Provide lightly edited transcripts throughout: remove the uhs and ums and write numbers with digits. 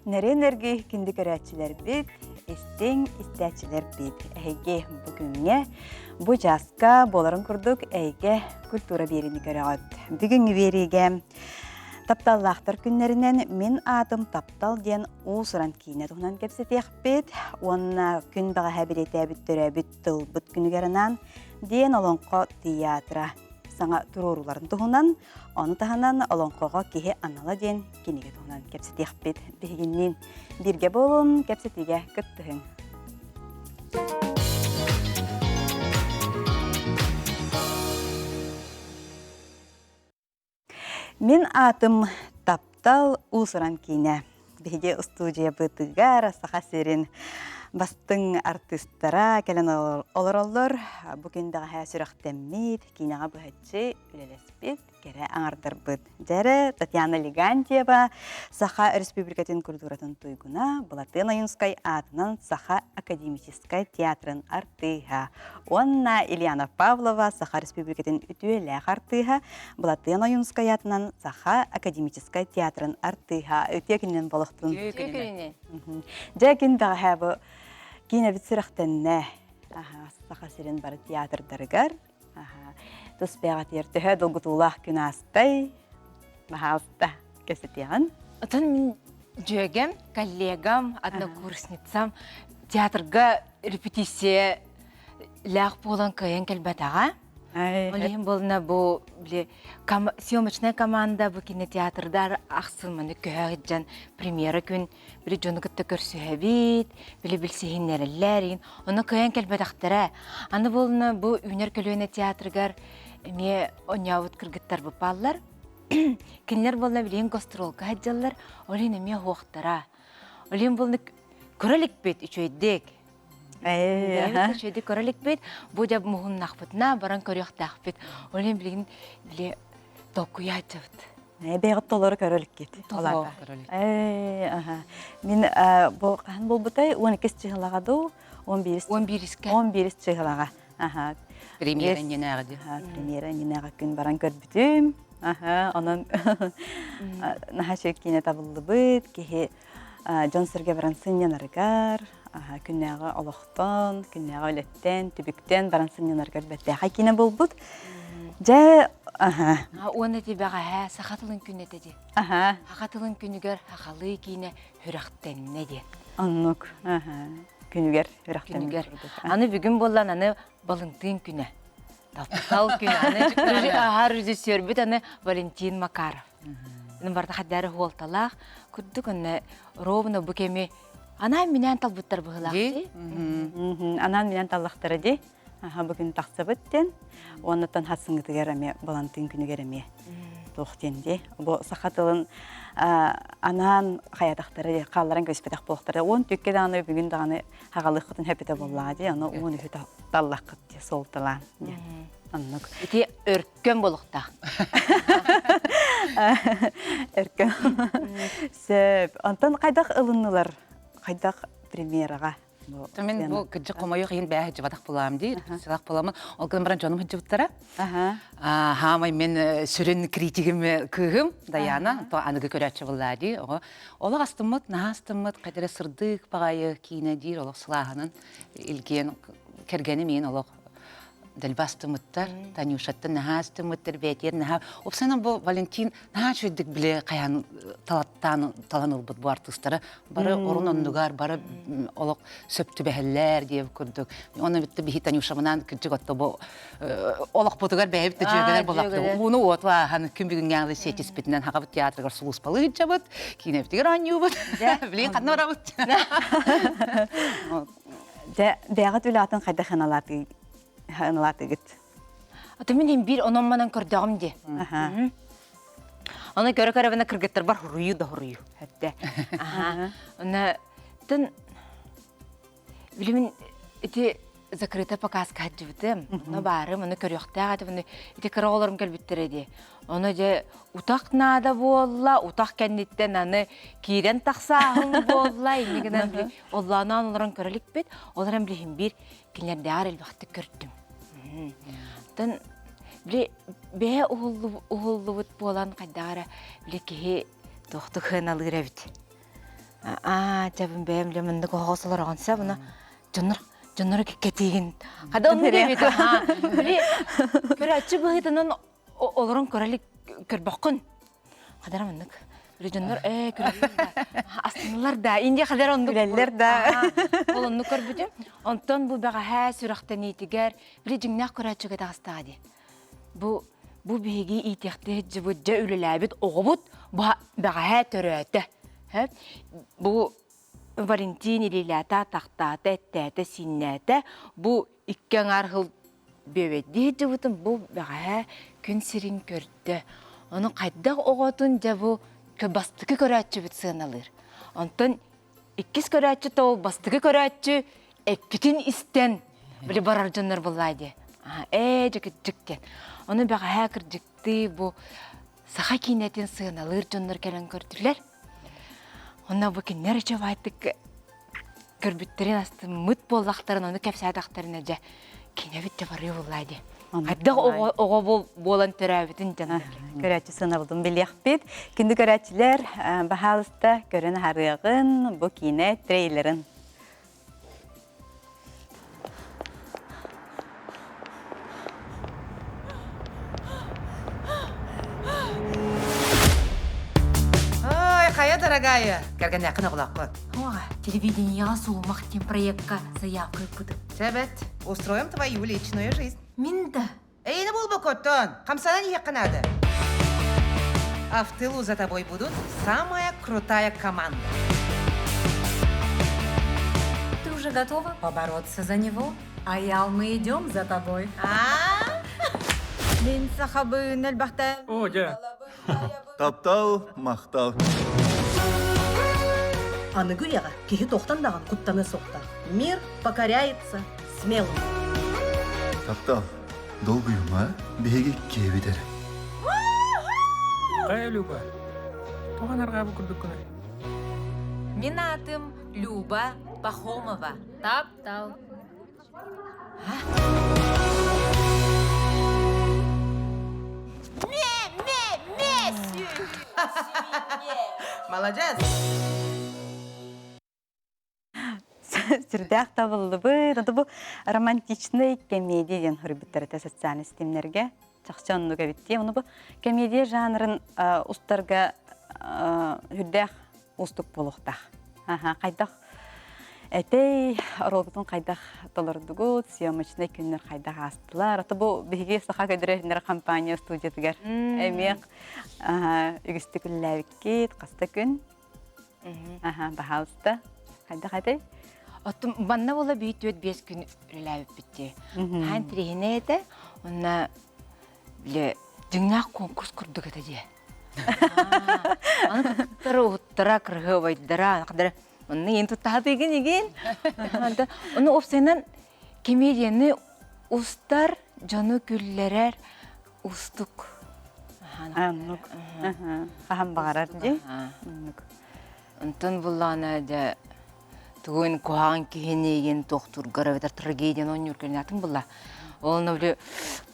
Нэрин эрги күндү көрөөччүлэрбит, истиҥ истээччилэрбит. Эһиги бу күҥҥэ, бу чааска буоларын курдук эйгэ культура биэриини көрөҕүт. Бүгүҥҥү биэриигэ тапталлаахтар күннэринэн Мин аатым таптал диэн уус-уран киинэ туһунан кэпсэтиэхпит уонна күн бэҕэһээ бэлиэтээбит төрөөбүт тылбыт күнүгэр анаан диэн олоҥхо театра саҥа туруорууларын туһунан, ону таһынан олоҥхоҕо киһи анала диэн кинигэ туһунан кэпсэтиэхпит. Биһигинниин бииргэ буолун, кэпсэтиигэ кыттыһыҥ. Мин аатым Таптал уус-уран киинэ. Биһиги устуудьуйабытыгар Саха сирин бастыҥ артыыстара кэлэн олороллор. Бу күн бэҕэһээ сүрэхтэммит, киинэҕэ быһаччы үлэлэспит кэрэ аҥардарбыт. Дьэрэ Татьяна Легантьева Саха Республикатын культуратын туйгуна, Былатыан Ойуунскай аатынан Саха академическай театрын артыыһа уонна Ильяна Павлова Саха Республикатын үтүөлээх артыыһа, Былатыан Ойуунскай аатынан Саха академическай театрын артыыһа. Үтүө күнүнэн болохтун. Үтүө күнүнэн. Дьэ күн бэҕэһээ бу киинэбит сүрэхтэннэ. Саха сирин бары театрдарыгар тус бэйэҕитигэр төһө долгутуулаах күн аастай? Баһаалыста кэпсэтиэҕин. Отон мин дьүөгэм, коллегам, однокурсницам театрга репетиция лээх буолан кыайан кэлбэтэҕэ. Ол иһин буолна бу били съемочная команда бу кинотеатрдар ахсын маны көһө сылдьан премьера күн били дьону кытта көрсүһэбит, били билсиһиннэрэллэр иһин ону кыайан кэлбэтэхтэрэ. Аны буолна бу үүнэр көлүөнэ театрыгар эмиэ онньообут кыргыттарбыт бааллар. Кинилэр буолла билигин гастролга сылдьаллар, ол иһин эмиэ уһуохтара. Ол иһин буолна көрө иликпит үчүгэйдик. Үчүгэйдик көрө иликпит. Бу дьэ муһуннахпытына баран көрүөхтээхпит. Ол иһин билигин били толкуйааччыбыт. Бэйэҕит толору көрө иликкит. Толору. Мин бу хаһан буолбутай? 12 чыһылаҕа дуу? 11 11-искэ. 11 чыһылаҕа. Аха. Премьера иннинээҕи дии. Премьера иннинээҕи күн баран көрбүтүм. Аха, онон наһаа үчүгэй киинэ табыллыбыт, киһи дьон-сэргэ баран сынньанарыгар, күннээҕи олохтон, күннээҕи үлэттэн, түбүктэн баран сынньанарыгар бэртээхэй киинэ буолбут. Дьэ, аха. Уонна ити бэҕэһээ саха тылын күнэ этэ дии. Аха. Саха тылын күнүгэр сахалыы киинэ сүрэхтэннэ диэн. Оннук. Аха. Күнүгэр Күнүгэр. Аны бүгүн буоллан аны Балынтыын күнэ. Таптал күнэ. Аны аһар режиссербүт аны Валентин Макаров. Аны барыта хаддары хуолталаах курдук аны ровно бу кэми анаан минээн талбыттар быһылаах дии. Анаан минээн таллахтара дии. Аха бу күн тахсыбыт диэн. Уоннаттан хасыҥытыгар эмиэ Балантыын күнүгэр эмиэ туох диэн дии. Бу саха тылын анаан хайатахтара хаалларан көспөтөх буолтара. Уон түкке даҕаны бүгүн даҕаны хагалыаххытын хөпүтэ буоллаҕа дии. Ону уон үһү таллаххыт дии суолталаан диэн. Оннук. Ити өркөн буолуохтаах. Өркөн. Сөп. Онтон хайдах ылыннылар? Хайдах премьераҕа? Мин бу кырдьык хомойуох иһин бэйэ сылдьыбатах булаам диир. Сылах буламын. Ол гынан баран дьонум сылдьыбыттара. Хаамай мен сүрүн критигим кыыһым Даяна, то аныгы көрөөччү буллаа дии. Олох астыммыт, наһаа астыммыт, хайдара сырдык баҕайы киинэ диир олох сылааһынан илгиэн кэргэним иин олох дэлби астыммыттар. Танюшаттан наһаа астыммыттар, бэйэтигэр наһаа. Опсанан бу Валентин наһаа үчүгэйдик биле хайаан талаттаан талан ылбыт бу артыыстара бары орун оннугар бары олох сөп түбэһэллэр диэбит курдук. Оны битте биһи Танюшабынан кырдьык отто бу олохпутугар бэйэбит да дьүөгэлэр булакты. Ууну уоту ааһан күн бүгүҥҥээҕи сиэтиспитинэн хагабыт театрыгар сулууспалыы сылдьабыт, киинэбитигэр оонньуубут. Билигин ханна барабыт? Дьэ, бэйэҕит үлэҕитин хайдах ыналаатыгыт? Ата мин биир онон-манан көрдөҕүм дии. Оны көрө-көрөбүнэ кыргыттарбар хуруйу да хуруйу. Хөттө. Аха. Оны тын билимин ити закрыта показка хаддыбытым. Ону баарым, ону көрүөхтээх этим, ону ити кыра оҕолорум кэлбиттэрэ дии. Ону дьэ утах наада буолла, утах кэнниттэн аны киирэн тахсааһын буолла, инньэ гынан били оллооноон олорон көрө иликпит, ол эрэн билиһин биир кинилэрдээҕэр элбэхтик көрдүм. Оттон били бэйэ уһуллубут буолан хайдах эрэ били киһи туохтук сыаналыыр эбит. Аа, дьэ бэйэм дьэ маннык оһоҕос олороҕун сөп, уна дьоннор дьоннору кэтиигин. Хада оннук эбит аа. Били көрөөччү быһыытынан олорон көрө илик көрбөххүн. Хадара маннык. Били дьоннор ээ көрөллөр да, астыналар да, инде хадара оннук Күлэллэр да. Ол оннук көрбүтүм. Онтон бу бэҕэһээ сүрэхтэниитигэр били дьиҥнээх көрөөччүгэ таҕыстаҕа дии. Бу бу биһиги иитиэхтии сылдьыбыт дьэ үлэлээбит оҕобут бу бэҕэһээ төрөөтө. Бу Валентин илиилээтэ, атахтаата, эттээтэ, сииннээтэ. Бу икки аҥаар сыл бүөбэйдии сылдьыбытым бу бэҕэһээ күн сирин көрдө. Ону хайдах оҕотун дьэ бу бастакы көрөөччүбүт сыаналыыр. Онтон иккис көрөөччү то ол бастакы көрөөччү эппитин истэн били барар дьоннор буоллаа дии. Ээ дьэ кырдьык диэн. Ону бэҕэһээ кырдьыктыы бу саха киинэтин сыаналыыр дьоннор кэлэн көрдүлэр. Онно бу кинилэр үчүгэйдик көрбүттэрин астыммыт буоллахтарын ону кэпсээтэхтэринэ дьэ киинэбит да барыа буоллаа дии. Хайдах оҕо буолан төрөөбүтүн дьон Көрөөччү сыанабылын билиэхпит. Күндү көрөөччүлэр, баһаалыста көрөн аһарыаҕын бу киинэ трейлерын. Ой, хайа, дорогая! Кэргэннээххин оҕолооххун. Ой, телевидениеҕа сулумах диэн проекка заявка ыыппытым. Сөбөт, устроим твою личную жизнь. Мин да. Эйини булбакоттон, хамсанан иһиэххэ наада. А в тылу за тобой будут самая крутая команда. Ты уже готова побороться за него? Аял, мы идем за тобой. А? Мин сахабын элбэхтэ. О, дьэ. Таптал, махтал. Аныгы үйэҕэ киһи тохтон даҕаны куттаныа суохтаах. Мир покоряется смелым. Таптал, долгуйума, биһиги киэбит эрэ. Хайа, Люба, тоҕо арҕаабы курдуккунай? Мин аатым Люба Пахомова. Таптал. Молодец! Сүрдээх табыллыбыт. Ото бу романтичный комедия диэн хоруйбуттар этэ социальный ситимнэргэ. Чахчы оннук эбит дии. Ону бу комедия жанрын устарга үрдээх уустук буолуохтаах. Аха, хайдах этэй оруолгутун хайдах толордугут, съемочный күннэр хайдах аастылар. Ото бу биһиги Саха көдөрө компания студиятыгар эмиэ үгүстүк үлэлээбиккит, хаста күн. Аха, баһаалыста. Хайдах этэй? Оттон манна буола биир түөрт биэс күн үлэлээбиппит дии. Хаан тириһинэ этэ, онно бile дьиҥнээх конкурс курдук этэ дии. Аны кыттара уһуттара кырыһыабайдара хадара онно иин туттаһатыгын игин. Ону уопсайынан комедияны устар, дьону күллэрэр уустук. Оннук. Хаһан баҕарар дии. Оннук. Онтон буллаҕына дьэ тугун куһаҕан киһини игин туохтуургар эбэтэр трагедияны оонньуур кэлинээтин булла. Ол онно били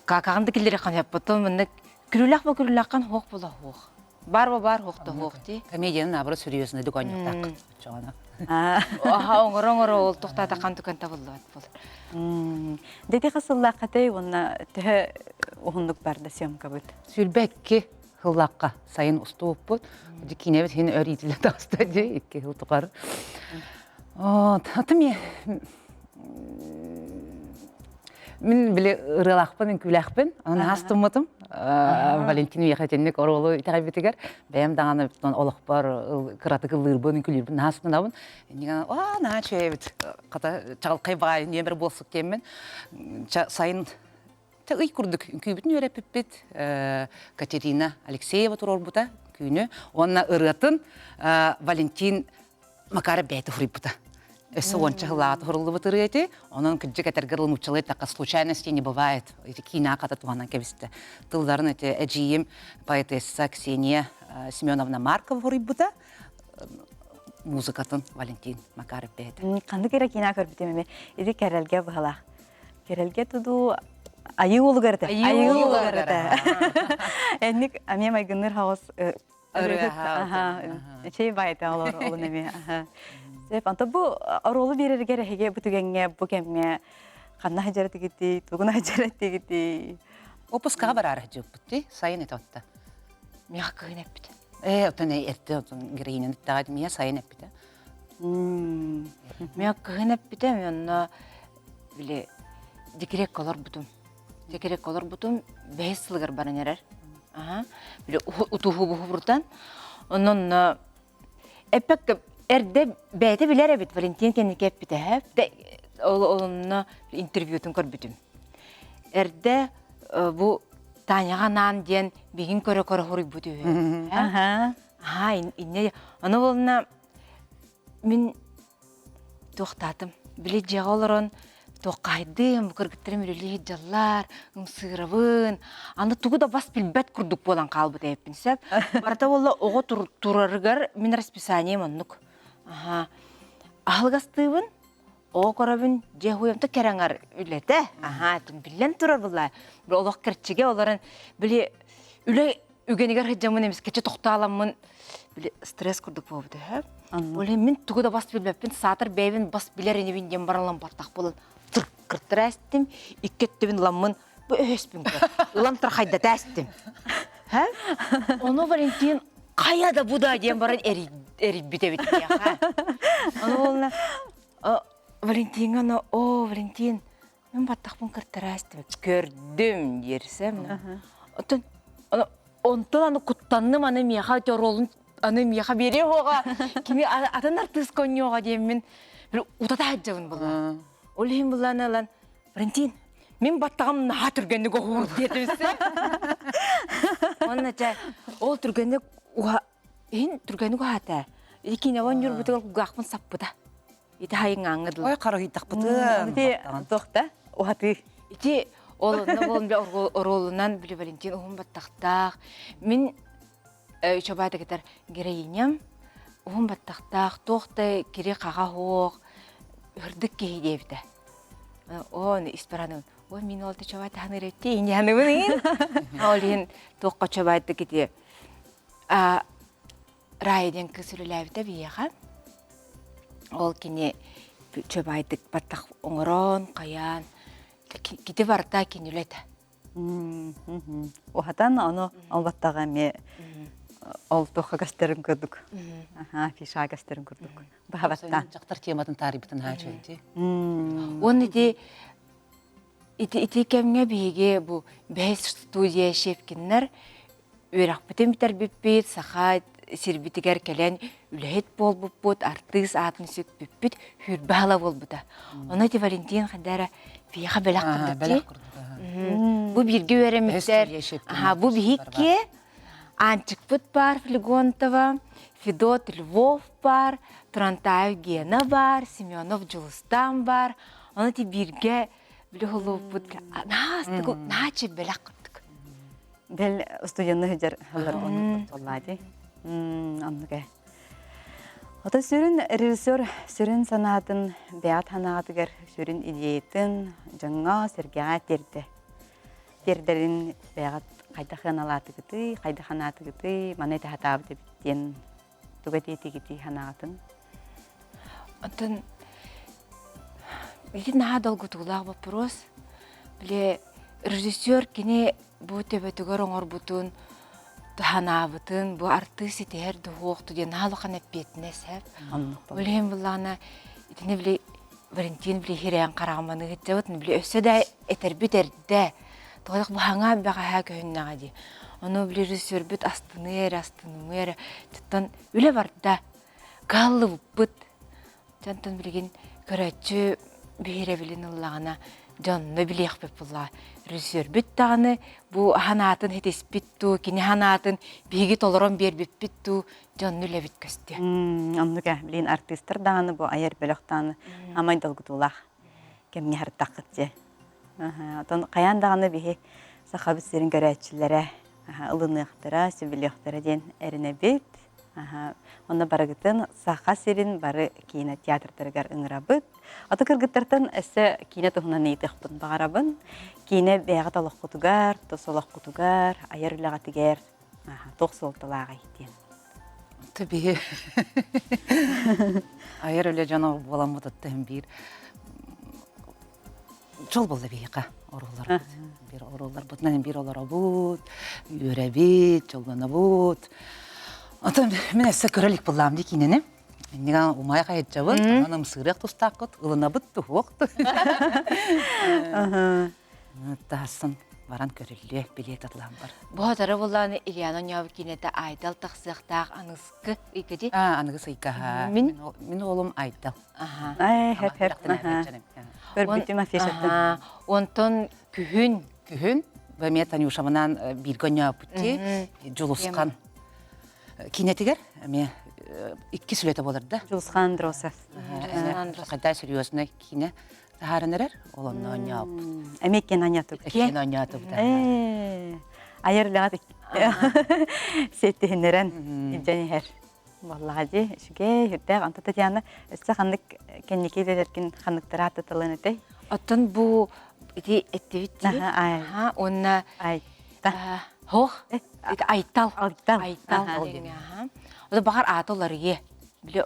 какаҕын да киллэриэххин сөп потом маннык күрүлэх ба күрүлэххин хуох була хуох. Бар ба бар хуох да хуох дии. Комедияны наоборот серьезный дык оонньуктаах. Оччоҕуна. Аха оҥоро оҥоро ол тохтаатаххан түгэн табыллыбат буолар. Дети хасыллааххатай уонна төһө уһуннук барда съемкабыт? Сүүрбэкки сыллаахха сайын устубуппут. Киинэбит иһин өр иитиллэн таҕыста дии икки сыл тухары. Аты мин били ырыалаахпын, үҥкүүлээхпин, онон астыммытым. Валентин миэхэ итинник оруолу итэҕэйбитигэр бэйэм даҕаны олохпор кыратык ыллыырбын, үҥкүүлүүрбүн наһаа астынабын. Иннигэн аа наһаа үчүгэй эбит. Хата чаҕылхай баҕайы нүөмэр буолсук диэммин сайын ый курдук үҥкүүбүтүн үөрэппиппит Катерина Алексеева туруорбута күүнү уонна ырыатын Валентин Макаров бэйэтэ суруйбута. Өссө уонча сыллааҕыта суруллубут ырыа ити. Онон кырдьык этэргэ дылы нууччалыы эттэххэ случайности не бывает. Ити киинэҕэ хата туһанан кэбистэ. Тылларын ити эдьиийим поэтесса Ксения Семеновна Маркова суруйбута. Музыкатын Валентин Макаров бэйэтэ. Ханнык эрэ киинэ көрбүтүм эми. Ити кэрэлгэ быһалаах. Кэрэлгэ тудуу айыы уолугар этэ. Айыы уолугар этэ. Энник эмиэ майгынныыр хаҕыс. Ырыа. Чей байта олор олун эми. Сеп, анта бу оруолу биэрэргэр эһиги бу түгэҥҥэ, бу кэмҥэ ханна сылдьар этигитий, тугуна сылдьар этигитий? Опускаҕа бараары сылдьыбыппыт дии, сайын этэ отта. Миэхэ кыһын эппитэ. Ээ, оттон эрдэ отон героинаны эттэҕэ миэ сайын эппитэ. Миэхэ кыһын эппитэ, онно били декреккэ олорбутум. Декреккэ олорбутум бэһис сылыгар баран эрэр. Аха. Били утуһубуһубуртан. Онон эппэккэ эрдэ бэйэтэ билэр эбит Валентин кэнники эппитэ ол онно интервьютун көрбүтүм. Эрдэ бу Таняҕа анаан диэн биһин көрө-көрө хоруйбут үһү. Аха. Аха, инне ону болна Мин туохтаатым, били дьиэҕэ олорон туоххаһыйдым, кыргыттарым үлэлии сылдьаллар, ымсыырабын, аны тугу да бас билбэт курдук буолан хаалбыт эбиппин сөп. Барыта буолла оҕо турарыгар мин расписанием оннук. Аха. Аһылыгастыыбын, оҕо көрөбүн, дьиэ хуйамта кэрэҥэр үлэтэ. Аха, биллэн турар буолла. Олох кэрчигэ олорон, били үлэ үгэнигэр сылдьаммын эмискэччи тохтооламмын били стресс курдук буолбут үһү. Ол иһин мин тугу да бас билбэппин, саатар бэйэбин бас билэр инибин диэн баран бартах буолан тыркыртара эстим, икки өттүбүн ыламмын бу өһөспүн көр, ылан тархайдата эстим. Ону Валентин хайа да бу да диэн баран эрийбит эбит диэхэ. Ону буолла Валентиҥҥа ону оо Валентин Мин баттахпын кыртара истибит. Көрдүм диэрсэм. Оттон онтон аны куттанным аны миэхэ оруолун аны миэхэ биэриэ уоҕа кими атын артыыска онньуоҕа диэммин утата сылдьабын булла. Ол иһин буллааны ылан Валентин мин баттаҕым наһаа түргэнник уһуур диэтим Онно чэ ол түргэнник уһа иһин түргэнник уһаата. Икине онньурбутугар кулгаахпын саппыта. Ити хайыҥааҥҥа дылы. Ой, харыһыйдахпытын. Ити туох да уһатыы. Ити ол онно буолан били оруолунан били Валентин уһун баттахтаах. Мин Чобаата кытар героиням уһун баттахтаах, туох да кири-хаҕа суох, ырдык киһи диэбитэ. Оо, испаранын, ой, мин ол Чобаата ханыыр эти, иньяныбын иин. Ол иһин туохха Чобаата кити Рая диэн кыыс үлэлээбитэ биһиэхэ. Ол кини чөбайдык баттах оҥорон, хайаан, кити барыта кини үлэтэ. Уһатан ону ол баттаҕа эмиэ ол туохха көстөрүн курдук. Афиша көстөрүн курдук. Баһабаттаан. Дьахтар тематын таарыйбытын хаачыйди. Уонна ити Ити ити кэмҥэ биһиги бу бэһис студия Щепкиннэр үөрэхпитин бүтэрбиппит, саха сирбитигэр кэлэн үлэһит буолбуппут, артыыс аатын сүкпүппүт сүүрбэ сыла буолбута. Ону ити Валентин хайда эрэ биһиэхэ бэлэх курдук дии. Бу бииргэ үөрэммиттэр, бу биһикки Аанчыкпыт баар Флегонтова, Федот Львов баар, Турантаев Гена баар, Семенов Дьулустаан баар. Ону ити бииргэ били холуоппут наастык наачы бэлэх курдук. Бэл студенны сылдьар ылар оннук Оннук ээ. Ото сүрүн режиссер сүрүн санаатын бэйэт санаатыгар сүрүн идеятын дьоҥҥо сэргэҕэ тиэрдэ. Тиэрдэрин бэйэҕит хайдах сыаналаатыгытый, хайдах санаатыгытый, маны этэ сатаабыт эбит диэн тугу этиэтигитий санааҕытын? Оттон ити наһаа долгутуулаах боппуруос. Били режиссер кини бу төбөтүгэр оҥорбутун, санаабытын, бу артыыс ситиһэр дуһуохту диэн наһаа улахан эппиэтинэс эп. Ол иһин буллаҕына итини били Валентин били иһирээн хараҕыманы ыһыттыбыт, били өссө да этэрбит эрдэ. Тоҕо баһаҥа бэҕэһээ көһүннэҕэ дии. Ону били режиссербүт астыныа эрэ, астынымыа эрэ. Оттон үлэ барда. Кыһаллыбыппыт. Дьонтон билигин көрөөччү биһирэбилин ыллаҕына дьонно билиэхпит буллаҕа. Режиссербүт даҕаны бу санаатын ситиспит дуу, кини санаатын биһиги толорон биэрбиппит дуу, дьонно үлэбит көстүө. Оннук ээ, билигин артыыстар даҕаны бу айар бөлөх даҕаны амай долгутуулаах кэмҥэ сырыттаххыт дьэ. Оттон хайаан даҕаны биһи Сахабыт сирин көрөөччүлэрэ ылыныахтара, сөбүлүөхтэрэ диэн эрэнэбит. Онно барыгытын Саха сирин бары киинэ театрдарыгар ыҥырабыт. Аты кыргыттартан өссө киинэ туһунан ыйытыахпын баҕарабын. Киинэ бэйэҕит олоххутугар, тус олоххутугар, айар үлэҕитигэр. Туох суолталааҕый диэн. Биһи айар үлэ дьоно буоламмытыттан биир дьол буолла биһиэхэ оруолларбыт. Биир оруолларбытынан биир олоробут, үөрэбит, дьоллонобут. Оттон мин өссө көрө илик буллаам дии киинэни. Иннига умай хайытчабын, онон ымсыырыах тустааххыт, ылынабыт туһуох. Таһассын баран көрүллүө, билиэт атлаан бар. Бу хатары буллааны Ильяна Ньоов киинэтэ Айдал тахсыахтаах аныскы ыйга ди. Аа, аныгыс ыйга. Мин мин оҕолум Айдал. Аха. Ай, хэп хэп. Көрбүтүм афишаттан. Онтон күһүн күһүн бу Танюшабынан бииргэ онньооппут Дьулусхан киинэтигэр эмиэ иккис үлэтэ буолар да. Дьулусхан Андросов. Хайда серьезный киинэ таһааран эрэр, ол онно оонньооппут. Эмиэ иккиэн оонньоотубут. Иккиэн оонньоотубут. Айар үлэҕэ сиэттиһиннэрэн илдьэн иһэр. Буоллаҕа дии, үчүгэй, үрдээх. Онто Татьяна, өссө ханнык кэнники үлэлэргин ханныктара ааттаталыан этэй? Оттон бу ити эттибит дии. Аха, уонна Айта. Хох, ити Айтал. Айтал. Айтал диэҥҥэ, аха. Ото баҕар аата уларыйыа. Били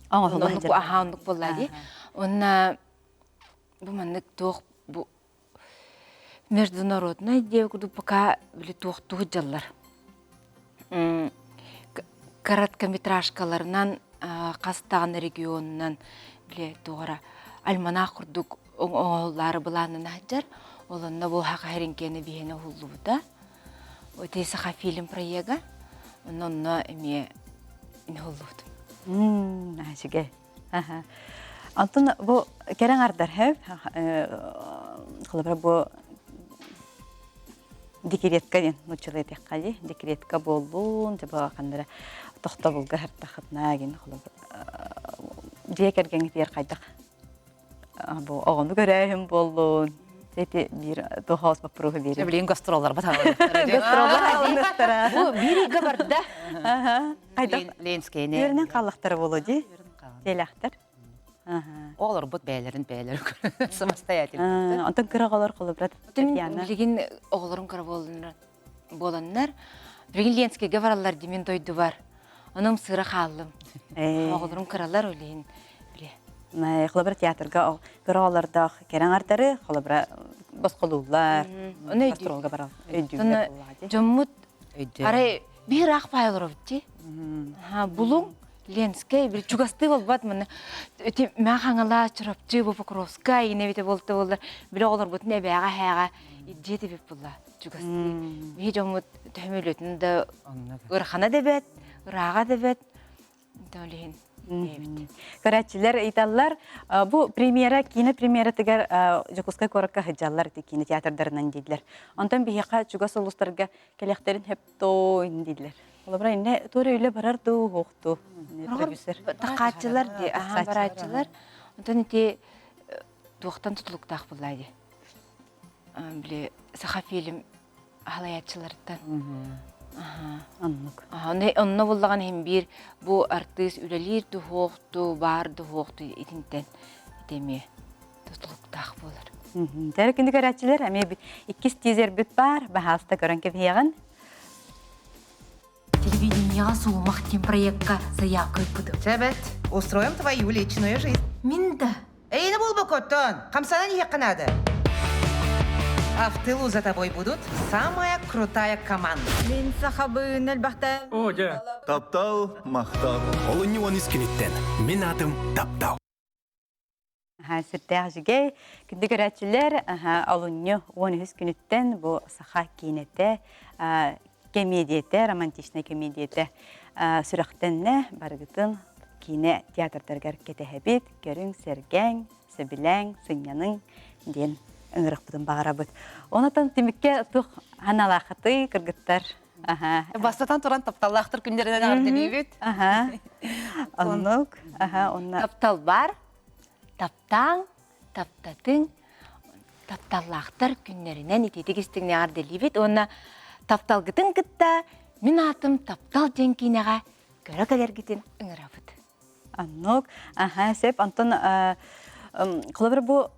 Оҥоһуллан аха, оннук буолла дии. Уонна бу маннык туох бу международнай диэ курдук пока били туохтуу дьаллар. Короткометражкаларынан хас даҕаны регионунан били туох альманах курдук оҥоһуллаары былааннана сылдьар. Ол онно бу Саха Херинкени биһиэнэ уһуллубута. Ити Сахафильм проега. Онно онно эмиэ уһуллубут. Үчүгэй. Онтон бу кэрэ аҥардар һэп холобура бу декретка диэн нууччалыы этиэххэ дии декретка буоллун дьэ ханна тохтобулга сыртахытына гин холобур дьиэ кэргэҥҥитигэр хайдах бу оҕону көрөөһүн буоллун ити биир туһоос боппуруоһу биэрин билигин гастролларбыт гастроллар бу биир ыйга барда хайдах Ленскэйне үөрэнэн хааллахтара буолуо дии Тиэлээхтэр. Оҕолорбут бэйэлэрин бэйэлэрин самостоятельно. Онтон кыра оҕолор холобура Татьяна. Билигин оҕолорум кыра буоланнар, билигин Ленскэйгэ бараллар дии мин дойдубар. Онон сыра хааллым. Оҕолорум кыралар ол иһин биле. Холобура театрга кыра оҕолордоох кэрэ аҥардары холобура босхолууллар. Ону Гастролга барал өйдүүллэр буоллаҕа дии. Дьоммут арай биир аах баай олоробут дии. Булуҥ Ленскэй били чугастыы буолбат манна ити Мэҥэ Хаҥалас, Чурапчы, бу Покровскай инэ эбитэ буолта буоллар били оҕолорбутун эбээҕэ эһээҕэ илдьиэ этибит буолла чугастыы. Биһи дьоммут төһөмөлүөтүн да ыарахана да эбэт, ырааҕа да эбэт ол иһин бэйэбит. Көрөөччүлэр ыйыталлар, бу премьера, киинэ премьератыгар Дьокуускай куоракка сылдьаллар ити киинэ театрдарынан дииллэр. Онтон биһиэхэ чугас улуустарга кэлиэхтэрин сөп доо дииллэр. Холобура, инне туора үлэ барар дуу, суох дуу? Продюсер. Тахааччылар дии, аһаан барааччылар. Онтон ити туохтан тутулуктаах буолла дии. Били Сахафильм халайааччыларыттан. Оннук. Онно буллаҕын иһин биир бу артыыс үлэлиир дуһуохту, баар дуһуохту итинтэн ити эмиэ тутулуктаах буолар. Тэр күндү көрөөччүлэр, эмиэ иккис тизербит баар, баһаалыста көрөн кэбиһиэҕин. Телевидениеҕа суумах диэн проекка заявка ыыппытым. Чэбэт, устроим твою личную жизнь. Мин да. Эйини булбакоттон, хамсанан иһиэххэ наада. А в тылу за тобой будут самая крутая команда. Мин сахабын элбэхтэ. О, дьэ. Таптал, махтал. Олунньу он искиниттен. Мин атым таптал. Сүрдээх үчүгэй. Күндү көрөөччүлэр, олунньу 13 күнүттэн бу саха киинэтэ, кэмиэдийэтэ, романтичнай кэмиэдийэтэ сүрэхтэннэ. Барыгытын киинэ театрдарыгар кэтэһэбит. Көрүҥ, сэргээҥ, сөбүлээҥ, сынньаныҥ диэн ыҥырыахпытын баҕарабыт. Онон түмүккэ туох ханалааххытый, кыргыттар? Бастатан туран тапталлаахтар күннэринэн эҕэрдэлиибит. Оннук. Онно Таптал бар, таптааҥ, таптатыҥ, тапталлаахтар күннэринэн итиитик истиҥник эҕэрдэлиибит уонна тапталгытын кытта мин аатым таптал диэн киинэҕэ көрө кэлэргитин ыҥырабыт. Оннук. Аха, сөп. Онтон холобура бу.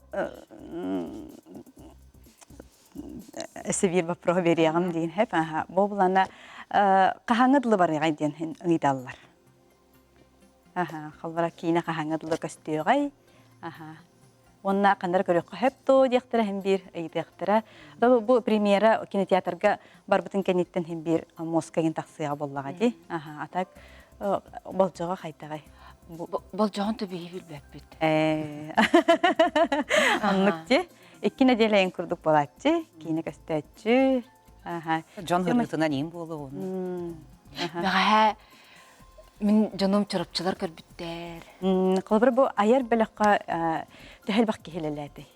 Өссө биир боппуруоһу биэриэҕим диин хэп. Аха, бу булана хаһааҥҥа дылы барыаҕай диэн ыйыталлар. Аха, холбора киинэ хаһааҥҥа дылы көстүөҕэй. Аха. Уонна ханнара көрүөххэ сөп дуо диэхтэрэ иһин биир ыйытыахтара. Бу премьера кинотеатрга барбытын кэнниттэн иһин биир муоска иһин тахсыаҕа буоллаҕа дии. Аха, а так болдьоҕо хайдаҕай? Болдьоҕун түбүһү билбэппит. Оннук дии. Икки нэдиэлэ иһин курдук буолааччы, киинэ көстөөччү. Аха. Дьон ырыытынан иин буолуо. Бэҕэһээ Мин дьонум чурапчылар көрбүттэр. Холобура бу айар бөлөххө төһө элбэх киһи үлэлээтэй?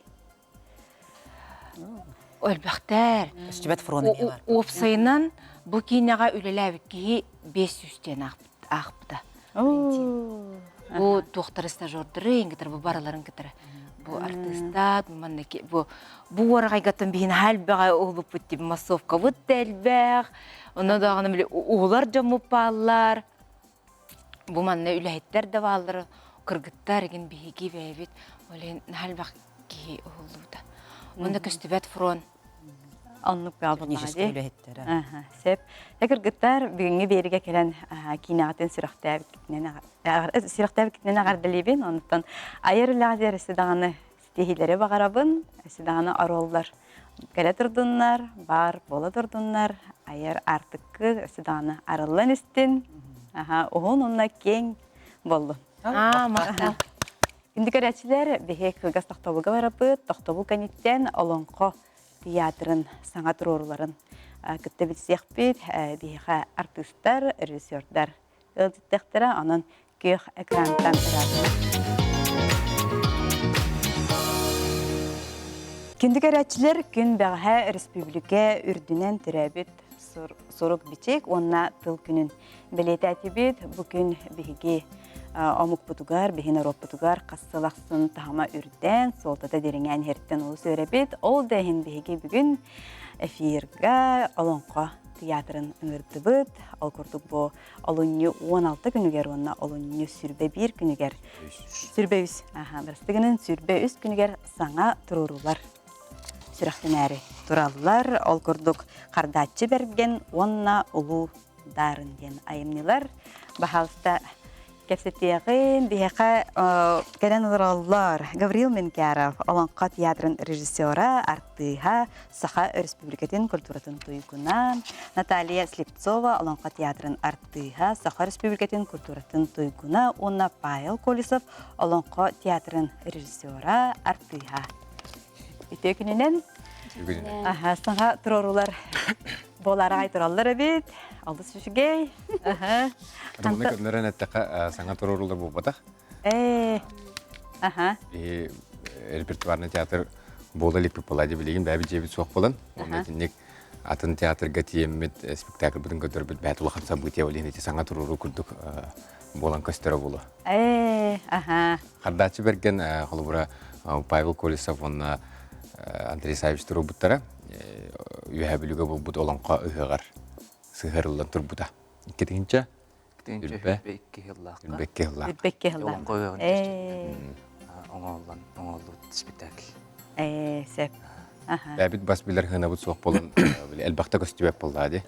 Элбэхтэр. Көстүбэт фрон эмиэ бар. Уопсайынан бу киинэҕэ үлэлээбит киһи 500 диэн аахпыта. Бу туохтары стажердары кытары бу барыларын кытары бу артыыстаат манна бу бу уораҕайгаттан биһин элбэҕи уһулуппут тип массовкабыт да элбэх Онно даҕаны били уһулар дьоммут бааллар, бу манна үлэһиттэр да бааллар, кыргыттар игин биһиги бэйэбит ол иһин наһаа элбэх киһи уһуллубута. Онно көстүбэт фронт. Оннук Техническэй үлэһиттэрэ. Сөп. Э кыргыттар бүгүҥҥү биэригэ кэлэн киинэҕитин сүрэхтээбиккитинэн сүрэхтээбиккитинэн эҕэрдэлиибин. Онтон айар үлэҕитигэр өссө даҕаны ситиһиилэри баҕарабын, өссө даҕаны оруоллар кэлэ турдуннар, баар буола турдуннар, айар аартыккы өссө даҕаны арыллан истин, аха, уһун уонна киэҥ буоллун. Аа, махтал. Күндү көрөөччүлэр, биһи кылгас тохтобулга барабыт. Тохтобул кэнниттэн Олоҥхо театрын саҥа туруоруларын кытта билсиэхпит. Биһиэхэ артыыстар, режиссердар ыалдьыттыахтара, онон күөх экрантан ыраатыма. Күндү көрөөччүлэр, күн бэҕэһээ өрөспүүбүлүкэ үрдүнэн төрөөбүт сурук-бичик уонна тыл күнүн бэлиэтээтибит. Бу күн биһиги омукпутугар, биһи норуоппутугар хас сыл ахсын таһыма үрдээн, суолтата дириҥээн иһэртэн олус үөрэбит. Ол да иһин биһиги бүгүн эфирга Олоҥхо театрын ыҥырдыбыт. Ол курдук бу олунньу 16 күнүгэр уонна олунньу 21 күнүгэр 23 аха бырастыгынан 23 күнүгэр саҥа туруорулар сүрэхтэнээри тураллар. Ол курдук Хардааччы Бэргэн уонна Улуу Дарын диэн айымньылар. Баһаалыста Кэпсэтиэҕин биһиэхэ кэлэн олороллор Гаврил Менкяров, Олоҥхо театрын режиссера, артыыһа, Саха Өрөспүүбүлүкэтин культуратын туйгуна, Наталья Слепцова, Олоҥхо театрын артыыһа, Саха Өрөспүүбүлүкэтин культуратын туйгуна уонна Павел Колесов, Олоҥхо театрын режиссера, артыыһа. Үтүө күнүнэн. Аха, саҥа туруорулар буолаары тураллар эбит. Олус үчүгэй. Аха. Маны көннөрөн эттэххэ, саҥа туруорулар буолбатах. Ээ. Аха. Биһи репертуарный театр буола иликпит буолаа билигин бэйэбит дьиэбит суох буолан, уонна итинник атын театрга тиийэммит спектакльбытын көрдөрбүт бэйэт улахан событие ол иһин ити саҥа туруоруу курдук буолан көстөрө буолуо. Ээ, аха. Хардааччы Бэргэн холобура Павел Колесов уонна Андрей Савич туруорбуттара Үөһээ Бүлүүгэ буолбут олоҥхо ыһыаҕар сыһыарыллан турбута. Иккитинчэ Үрбэ икки сыллаахха. Үрбэ икки сыллаах. Үрбэ икки сыллаах. Олоҥхо ыһыаҕын чэрчитинэн оҥоһуллан оҥоһуллубут спектакль. Ээ, сөп. Бэйэбит бас билэр хыанабыт суох буолан элбэхтэ көстүбэт буоллаа дии.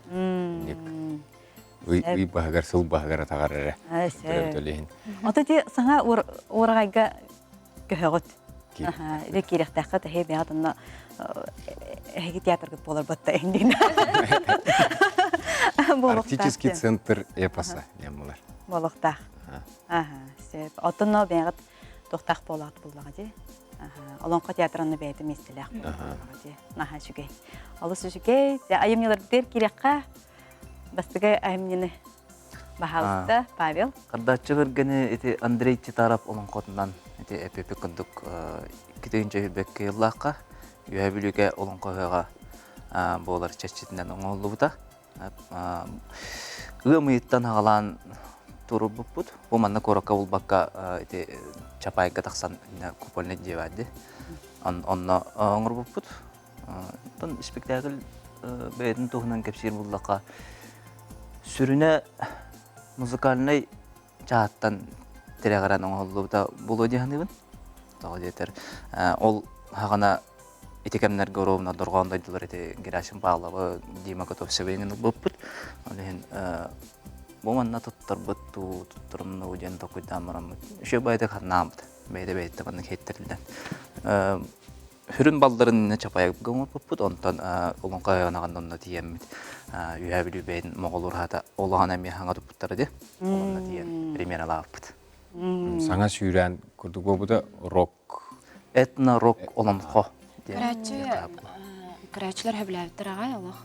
Ый, ый баһыгар, сыл баһыгар атаҕар эрэ. Төлөһүн. Ото ти саҥа уораҕайга көһөҕүт. Ити киирэхтээххэ тэһи бэйэҕит онно эһиги театргыт буолар батта эһиндигин. Арктический центр эпоса диэн булар. Буолуохтаах. Аха, сөп. Оттон бэйэҕит туохтаах буолаҕыт буллаҕа дии. Олоҥхо театрын бэйэтэ миэстэлээх буоллаҕа дии. Наһаа үчүгэй. Олус үчүгэй. Айымньыларбытыгар киирэххэ Бастакы айымньыны баһаалыста Павел. Хардааччы бэргэни ити Андрей Титаров олоҥхотунан ити эпипи курдук икки тыһыынча сыллаахха Үөһээ Бүлүүгэ олоҥхо ыһыаҕа буолар чэрчитинэн оҥоһуллубута. Ыам ыйыттан аҕалаан туруорбуппут. Бу манна куоракка булбакка ити Чапайга тахсан купольный дьиэ баар дии. Онно оҥорбуппут. Оттон спектакль бэйэтин туһунан кэпсиир буллахха, сүрүнэ музыкальнай чаһаттан тирэҕирэн оҥоһуллубута буолуо дии саныыбын. Тоҕо диэтэр, ол хаҕана Ити кэмнэргэ оруобуна дорҕоон дойдулар ити Герасим Павловы, Дима Готовцевы иҥин ылбыппыт. Ол иһин бу манна туттарбыт дуу, туттарым диэн толкуйдаан бараммыт. Үчүгэй баайдык ханнаабыт. Бэйэтэ бэйэтэ маннык хиттэриллэн. Сүрүн балларын иннэ Чапаевга оҥорбуппут, онтон Олоҥхо ыһыаҕын онно тиийэммит Үөһээ Бүлүү бэйэтин Моҕол ураһата олоҕун эмиэ хаҥа туппуттара дии. Онно тиийэн премьералаабыппыт. Саҥа сүүрээн курдук буолбута рок. Этно-рок олоҥхо диэн. Көрөөччү көрөөччүлэр сөбүлээбиттэр аҕай олох.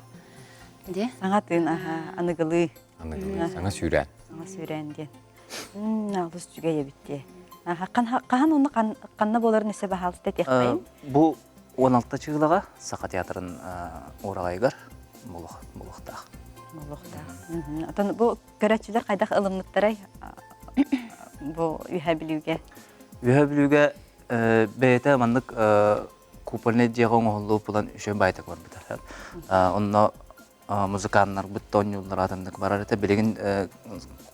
Дии. Саҥа тыын аха аныгылыы. Аныгылыы саҥа сүүрээн. Саҥа сүүрээн диэн. Олус үчүгэй эбит дии. Хаһан онно ханна буоларын өссө баһаалыста этиэххэйин? Бу 16 чыылаҕа Саха театрын уораҕайыгар буолуохтаах. Буолуохтаах. Отон бу көрөөччүлэр хайдах ылыммыттарай бу Үһээ Бүлүүгэ? Үһээ Бүлүүгэ бэйэтэ маннык купольнай дьиэҕэ оҥоһуллубут булан үчүгэй баайтак барбыта. Онно музыканнарбыт да оонньууллар атыннык барар этэ. Билигин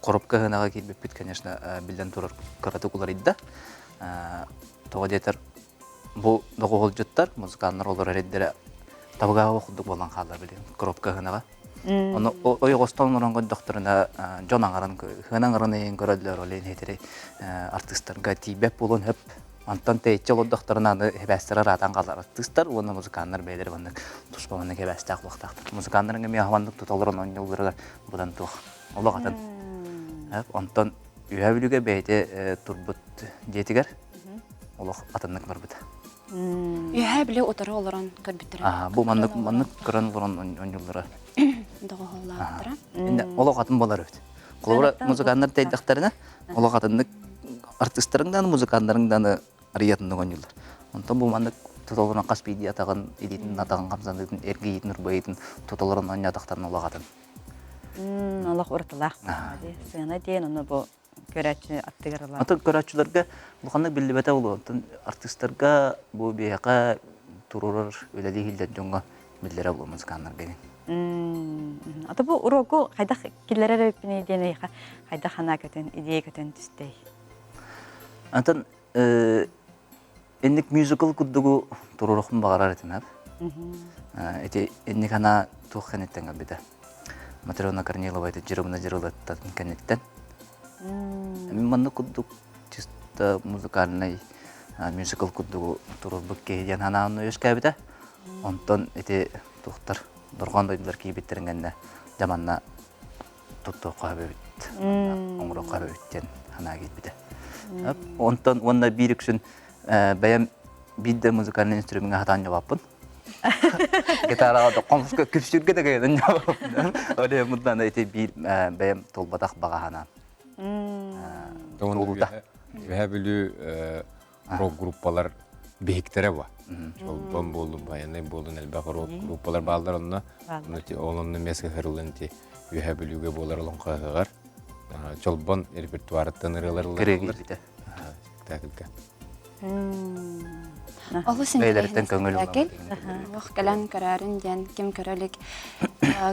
коробка ыһынаҕа киирбиппит, конечно, биллэн турар кыратык уларыйда. Тоҕо диэтэр, бу доҕуһулдьуттар, музыканнар олорор эрдэрэ табыгаһа курдук буолан хаалла билигин коробка ыһынаҕа. Ону ойоҕостон олорон көрдөхтөрүнэ дьон аҥарын, ыһыан аҥарын ыйын көрөллөр, ол иһин итири артыыстарга тиийбэт буолуон сөп. Онтон тэйиччи олордохторуна аны эбээстэрэ ыраатан хаалар артыыстар уонна музыканнар бэйэлэрэ маннык туспа маннык эбээстээх буолуохтаахтар. Музыканнарыҥ эмиэ маннык тута олорон оонньуулларыгар быдан туох олох атын. Онтон Үөһээ Бүлүүгэ бэйэтэ турбут дьиэтигэр олох атыннык барбыта. Үөһээ Бүлүү утары олорон көрбүттэрэ. Бу маннык маннык көрөн олорон оонньууллара. Доҕоһоллоохтара. Олох атын буолар эбит. Холобура музыканнар тэйдэхтэринэ олох атыннык артыыстарыҥ даҕаны, музыканнарыҥ даҕаны арыйатыннык оонньууллар. Онтон бу маннык туталларын хас биирдии атаҕын, илиитин атаҕын хамсаныытын, эргийиитин, урбайыытын туталларын оонньоотохторун олох атын. Олох уратылаах сыана диэн ону бу көрөөччү аттыгар ылар. Атын көрөөччүлэргэ улаханнык биллибэтэ буолуо. Онтон артыыстарга бу биһиэхэ туруорар үлэлии иһиллэр дьоҥҥо биллэрэ буолуо музыканнарга диэн. Ата бу уроку хайдах киллэрэр эбиппиний диэн эйиэхэ хайдах санаа көтөн, идея көтөн түстэй? Антон инник мюзикл курдугу туруорухпун баҕарар этим ап. Ити инник анаа туох кэнниттэн кэлбитэ. Матрена Корнилова ити Дьырыбына Дьырылыттан кэнниттэн. Мин маннык курдук чисто музыкальный мюзикл курдугу туруорбут киһи диэн санаан үөскээбитэ. Онтон ити туохтар дорҕоон дойдулар киирбиттэрин кэннэ дьэ манна туттуохха сөбүт, оҥоруохха сөбүт диэн санаа киирбитэ. Онтон уонна биир үксүн бэйэм биир да музыкальный инструмеҥҥа сатаан ньобоппун. Гитараҕа да хомуска күпсүүргэ да кыайан ньобоппун. Ол иһин мундан ити биир бэйэм толбатах баҕа санаам. Туолуута. Үөһээ Бүлүү рок-группалар биһиктэрэ ба. Чолбон буоллун, байанай буоллун, элбэх рок-группалар бааллар онно. Ол онно эмиэ сыһырылын ти Үөһээ Бүлүүгэ буолар олоҥхо ыһыаҕар Чолбон репертуарыттан ырыалар ылланыллар. Спектакльга. Олус Бэйэлэриттэн көҥүл интэриэһинэй Олох кэлэн көрөөрүн диэн ким көрө илик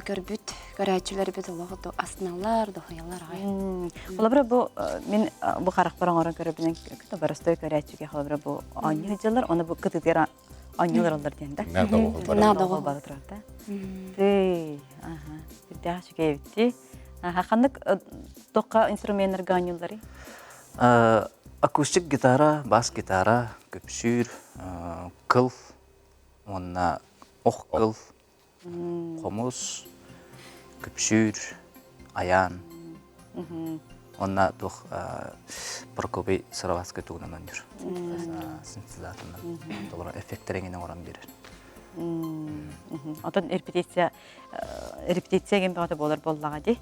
көрбүт көрөөччүлэрбит олох астыналлар, дуһуйаллар аҕай. Холобура бу мин бу харахпар оҥорон көрөбүнэн боростой көрөөччүгэ холобура бу оонньуу сылдьаллар, оны бу кытытыгар оонньуулар диэн да. Наадоҕу бары турар да. Тый, аха, сүрдээх үчүгэй эбитти. Аха, ханнык тоққа инструменнарга оонньуулларый? Акустик гитара, бас гитара, көпсүүр, кыл уонна ох кыл хомус, күпсүүр, айаан. Уонна туох Прокопий Сыроватскай тугунан оонньуур. Синтезаторынан толору эффектэр эҥин оҥорон биэрэр. Отон репетиция репетиция кем бөҕөтө буолар буоллаҕа дии.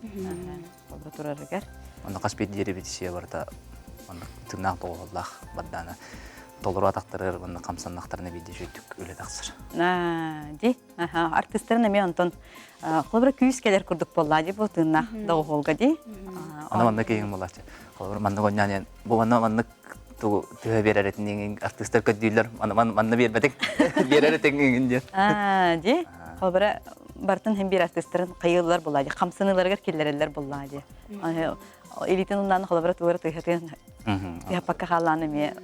Олбу турарыгар. Онно хас биирдии репетиция барыта онно тыыннаах доҕуһуоллаах бардаана толору атахтарыгар уонна хамсаннахтарына биирдэ үчүгдүк үлэ тахсар. Ди артыыстарын эмиэ онтон холобура күүс кэлэр курдук буоллаа ди бу тыыннаах доҕуһуолга ди. Аны маннык киһиҥ буолааччы. Холобура маннык оонньоон бу манна маннык тугу түһэ биэрэр этиниҥ артыыстар көрдүүллэр маны манна биэрбэтиҥ биэрэр этиҥ диэн. Ди холобура бартын хем биир артыыстарын хайыыллар буоллаа ди хамсаныыларыгар киллэрэллэр буоллаа ди. Илиитин уннаан холобура тугара тыһатын тыһаппакка хаалаан эмиэ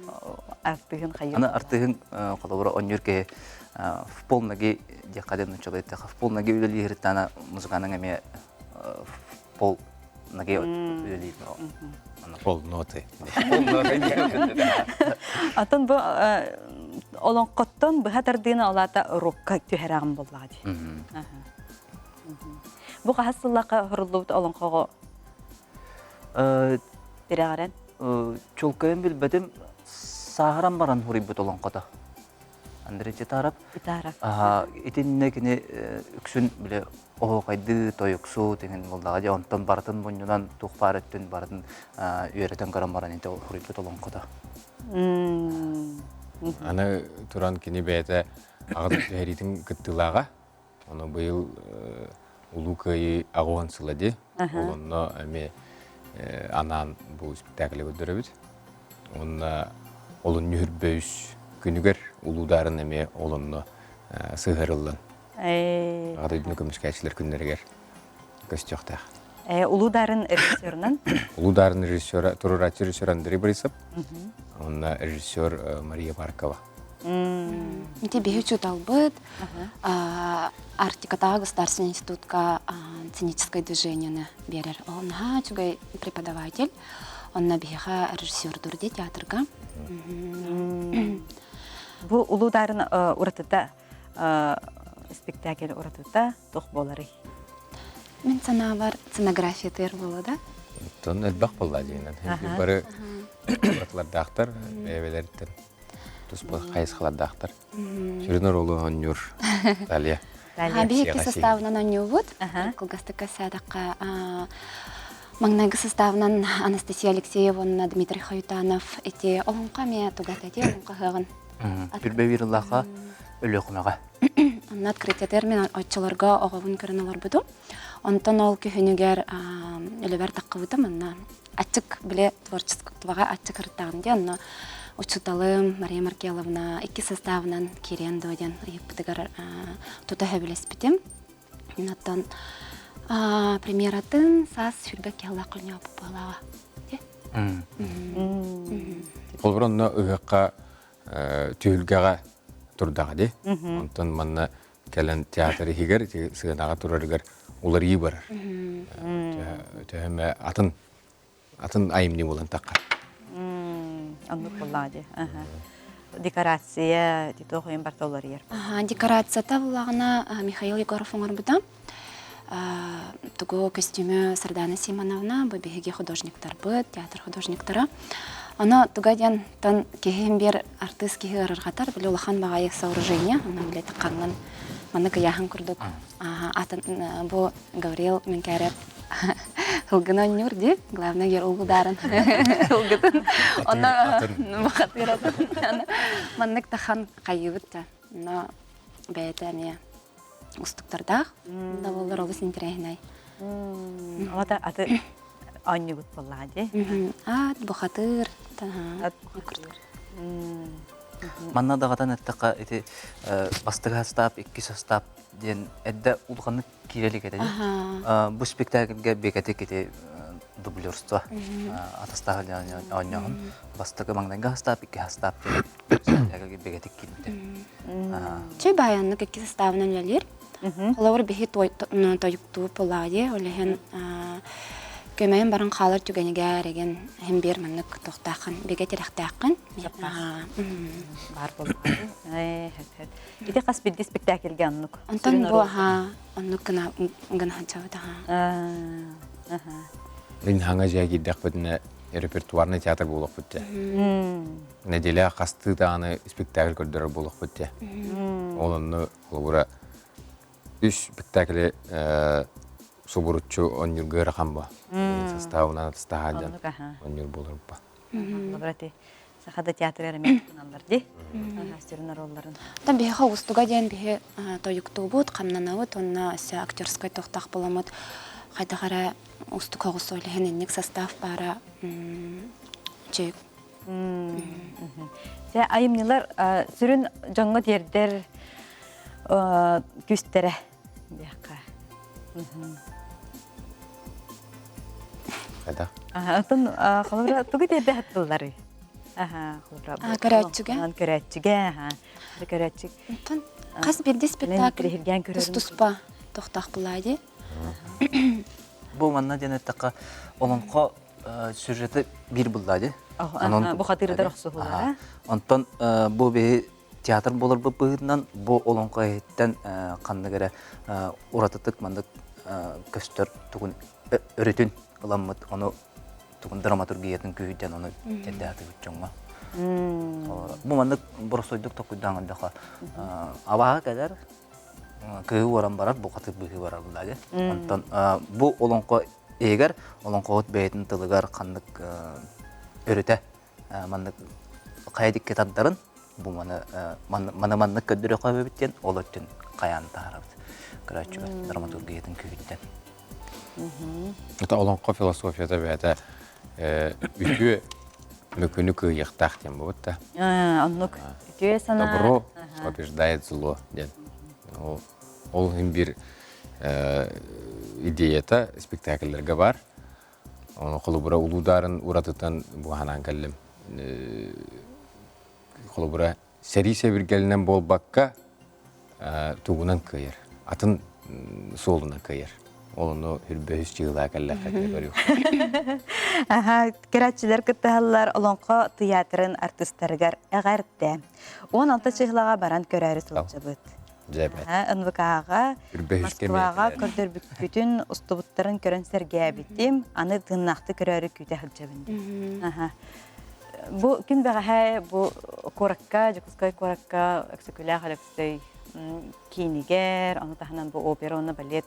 артыыһын хайыыр. Аны артыыһын холобура оонньуур киһи. в полноги диэххэ диэн нууччалыы эттэххэ в полноги үлэлииһириттаана музыканың эмиэ в пол ноги үлэлиир. Пол ноты. Атын бу олоҥхоттон быһа тардыыны олаата рокка түһэрэҕин буоллаҕа дии. Бу хаһыс сыллаахха хоруллубут олоҥхоҕо тирэҕирэн? Чулкайын билбэтим, сааһыран баран хуруйбут олоҥхото. Андрей Титаров. Титаров. Итиннэ кини үксүн бile оһуохайдыы, тойуксу тиҥин буоллаҕа дии. Онтон барытын мунньунан туох баар өттүн барытын үөрэтэн көрөн баран ити хуруйбут олоҥхото. Аны туран кини бэйэтэ аҕа түһэриитин кыттыылааҕа. Ону быйыл Улуу Кыайыы аҕуһан сыла дии. Ол онно эмиэ анаан бу спектаклы көрдөрөбүт. Уонна олунньу үрбөйүс күнүгэр Улуу Дарын эмиэ ол онно сыһыарыллан Аҕа дойдуну көмүскээччилэр күннэригэр көстүөхтээх. Улуу Дарын режиссерынан? Улуу Дарын режиссера, туруорааччы режиссер Андрей Борисов, уонна режиссер Мария Маркова. Ити биһи учууталбыт Арктикатааҕы государственный институтка сценическое движениены биэрэр. Ол наһаа үчүгэй преподаватель. Онно биһиэхэ режиссердуур дии театрга. Бу Улуу Дарын уратыта спектакль уратыта туох буоларый? Мин санаабар сценография тыыр буолуо да? Оттон элбэх буолла диинэн. Бары уратылардаахтар бэйэбэлэриттэн туспа хайысхалардаахтар. Сүрүн оруолу оонньуур Талия. Биһикки составынан оонньуубут. Кылгастык кэпсээтэххэ, маҥнайгы составынан Анастасия Алексеева уонна Дмитрий Хаютанов ити олоҥхо эмиэ тугат эти олоҥхо ыһыаҕын. Түрбэ биир ыллаахха Өлүөхүмэҕэ. Онно открытиетыгар мин оччолорго оҕобун көрөн олорбутум. Онтон ол күһүнүгэр үлэбэр таххыбытым онно аччык били творчествоҕа аччык ырыттаҕым дии онно учууталым Мария Маркеловна икки составынан киириэн дуо диэн ыйыппытыгар тута сөбүлэспитим. Оттон премьератын саас сүрбэ киһилаах хоньооппут буолааҕа. Холобур онно ыһыахха түһүлгэҕэ турдаҕа дии. Онтон манна кэлэн театр иһигэр сыанаҕа турарыгар уларыйыы барар. Төһөмө атын атын айымньы буолан таххар. Оннук буоллаҕа дии. Декорация туох ойон барта уларыйар. Декорацията буллаҕына Михаил Егоров оҥорбута. Тугу көстүүмү Сардана Симоновна, бу биһиги художниктарбыт, театр художниктара. Оно туга диэн тон киһи биир артыыс киһи ыарырҕатар, били улахан баҕайы сооружение, ону били таххаҥҥын маннык ыйааһын курдук атын бу Гавриил Менкярев ылгын оонньуур дии, главное гер улгударын ылгытын. Онно бухатыратын. Маннык тахан хайыыбыт да. Но бэйэтэ эмиэ устуктардаах да буоллар олус интэриэһинэй. Ота аты оонньугут буоллаҕа дии. Ат, бухатыр. Ат бухатыр. Манна даҕатан эттэххэ ити бастакы састаап, икки састаап диэн эрдэ улаханнык киирэ илик этэ. Бу спектакльга бекетик ити дублерство атастаах оонньооһун бастакы маҥнайгы састаап, икки састаап диэн бигэтик киирбитэ. Чэй баайаннык икки составынан үлэлиир. Холобур биһи тойуктуу пулаайы, ол иһин көмөйөн баран хаалар түгэнигэр эгин иһин биир маннык туохтааххын, бигэ тирэхтээххин. Баар буоллаҕа. Ити хас биирдии спектакльгэ оннук. Онтон бу аха оннук гына гына сылдьабыт аха. Мин хаҥа дьиэ киирдэхпитинэ репертуарный театр буолуохпут дьэ. Нэдиэлэ хастыы даҕаны спектакль көрдөрөр буолуохпут дьэ. Ол онно холобура үс спектакли субуруччу онньуурга ыарахан ба. Составынан атыстаһаан дьон онньуур буолар ба. Холобура ти Саха да театрыгар эмиэ туттуналлар дии. Сүрүн оруолларын. Оттон биһиэхэ уустуга диэн биһи тойуктуубут, хамнанабыт уонна өссө актерскай тохтоох буоламмыт хайдах эрэ уустук соҕус ол иһин инник состав баара чэй. Дьэ айымньылар сүрүн дьоҥҥо тиэрдэр күүстэрэ диэххэ. Хайдах? Оттон холобура тугу тиэрдэ сатыылларый? Аха, Көрөөччүгэ. Көрөөччүгэ, аха. Көрөөччү. Онтон хас биирдии спектакль тус-туспа тохтоох булаа дии. Бу манна диэн эттэххэ, олоҥхо сюжеты биир буллаа дии. Бу хатырыдар охсуһулара. Онтон бу биһи театр буоларбыт быһыытынан бу олоҥхо иһиттэн ханнык эрэ уратытык маннык көстөр тугун өрүтүн ыламмыт ону тугун драматургиятын күүһүдэн ону тирдээтибит дьоҥҥо. Бу маннык боростуойдук токуйдаан көрдөххө абааһы кэлэр кыһы уоран барар бухатыр быһыы барар булла Онтон бу олоҥхо иһигэр олоҥхоһут бэйэтин тылыгар ханнык өрүтэ маннык хайа дикки тардарын бу маны маны маннык көрдөрүөххэ эбит диэн ол өттүн хайаан таһаарабыт көрөөччүгэ драматургиятын күүһүттэн. Это олоҥхо философията бэйэтэ үтүө мөкүнү кыайыахтаах диэн буолбут да. Оннук үтүө санаа. Добро побеждает зло диэн. Ол иһин биир идеята спектакльлэргэ бар. Ону холобура улуудаарын уратытан буһанаан кэллим. Холобура сэрии сэбиргэлинэн буолбакка тугунан кыайар, атын суолунан кыайар. Ол ону үрбөһүс чыылаа кэллэххэ көрүөх. Аха, көрөөччүлэр кыттыһаллар Олоҥхо тыйаатырын артыыстарыгар эҕэрдэ. 16 чыһылаҕа баран көрөөрү сылдьабыт. Дьэбэт. НВК-ҕа, Москваҕа көрдөрбүккүтүн, устубуттарын көрөн сэргээбитим. Аны тыыннаахты көрөөрү күүтэ сылдьабын диэн. Бу күн бэҕэһээ бу куоракка, Дьокуускай куоракка Өксөкүлээх Өлөксөй киинигэр, ону таһынан бу опера уонна балет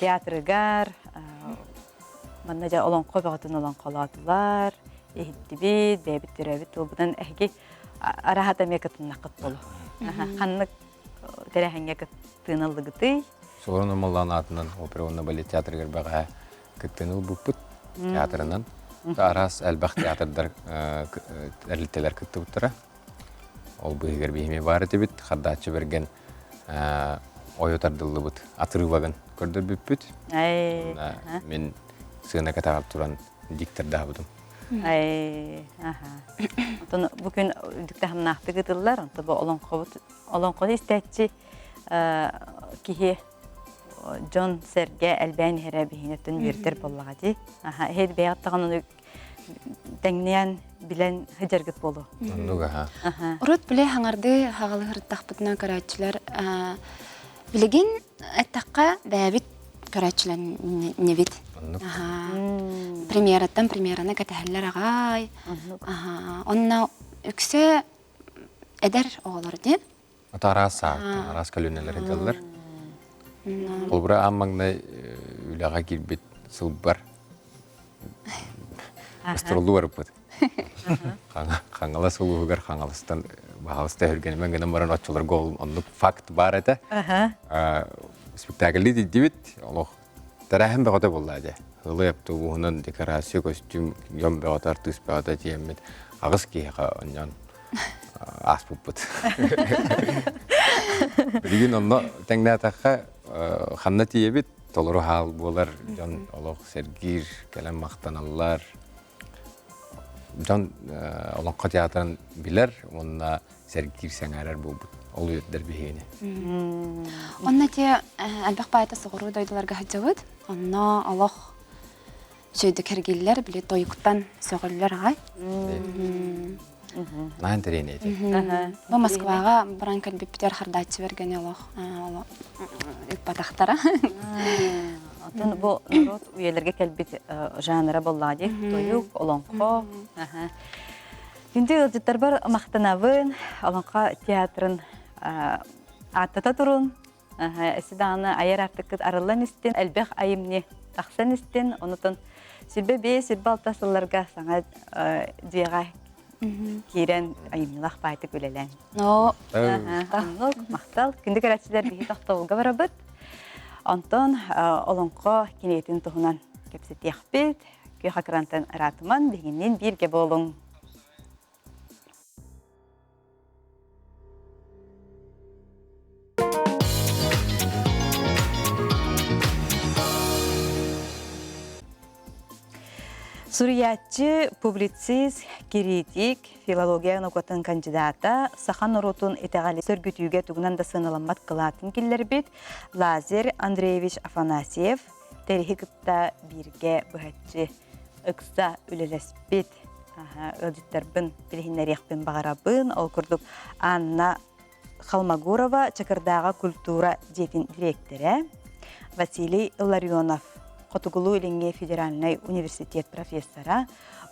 театрыгар манна дьэ олоҥхо бөҕөтүн олоҥхолоотулар, иһиттибит, бэйэбит төрөөбүт тылбытын эһиги араһата эмиэ кытыннаххыт болу. Ханнык тэрээһиҥҥэ кыттыыналлыгытый? Суорун Омоллоон аатынан опера уонна балет театрыгар бэҕэһээ кыттыыны ылбыппыт театрынан. Араас элбэх театрдар тэрилтэлэр кыттыбыттара. Ол быыһыгар биһими баар этибит. Хардааччы бэргэн ойо тардыллыбыт отрывогын көрдөрбүппүт. Мин сыана кэтэҕэр туран диктордаабытым. Онтон бу күн үрдүк таһымнаахтык ыытыллар. Онто бу олоҥхобут олоҥхону истээччи киһи дьон сэргэ элбээн иһэрэ биһиниттэн үөрдэр буоллаҕа дии. Аха, эһиги бэйэҕит даҕаны ону тэҥнээн билэн сылдьаргыт буолуо. Оннук аха. Урут били хаҥардыы хаҕалыһырдахпытына көрөөччүлэр билигин эттэххэ бэйэбит көрөөччүлэннибит. Премьераттан премьераны кэтэһэллэр аҕай. Онно үксэ эдэр оҕолор диэн. Ата араас сааттан, араас көлүөнэлэр ыыталлар. Холобура аан маҥнай үлэҕэ киирбит сылбар гастроллуу барыппыт. Хаҥалас улууһугар Хаҥаластан баһаалыста өһүргэнимэн гынан баран оччолорго ол оннук факт баар этэ. Спектакльли тиийдибит, олох тэрээһин бөҕөтө буолла дьэ. Ылы автобуһунан декорация, костюм, дьон бөҕөтө, артыыс бөҕөтө тиэммит аҕыс киһиэхэ онньоон ааспыппыт. Билигин онно тэҥнээтэххэ ханна тиийэбит, толору хаал буолар, дьон олох сэргиир, кэлэн махтаналлар. Дьон Олоҥхо театрын билэр уонна сэргиир сэҥээрэр буолбут. Ол үөрдэр биһигини. Онно те элбэх баайта соҕуруу дойдуларга сылдьабыт. Онно олох сөйдө кэргиллэр, били тойуктан сөҕөллөр аҕай. Наан тэриэнэ ити. Бу Москваҕа баран кэлбиппитигэр хардааччы бэргэни олох ыппатахтара. Оттон бу норуот үйэлэргэ кэлбит жанра буоллаҕа дии. Тойук, олоҥхо. Күндү ыалдьыттарбар махтанабын. Олоҥхо театрын ааттата турун. Эси даҕаны айар аартыккыт арыллан истин, элбэх айымньы тахсан истин. Онутун сүрбэ бие, сүрбэ алта сылларга саҥа дьиэҕэ киирэн айымньылаах баайтык үлэлээн. Оннук, махтал. Күндү көрөөччүлэр биһи тохтобулга барабыт. Онтон олоҥхо кинигэтин туһунан кэпсэтиэхпит. Күөх экрантан ыраатыман биһигинниин бииргэ буолуҥ. Суруйааччы, публицист, кириитик, филология наукатын кандидата, саха норуотун итэҕэли сөргүтүүгэ тугунан да сыаналаммат кылаатын киллэрбит Лазарь Андреевич Афанасьев Тэриһи кытта бииргэ быһаччы ыкса үлэлэспит ыалдьыттарбын билиһиннэриэхпин баҕарабын. Ол курдук Анна Холмогорова Чакырдааҕы культура дьиэтин дириэктэрэ, Василий Илларионов Хотугулуу-Илиҥҥи федеральнай университет профессора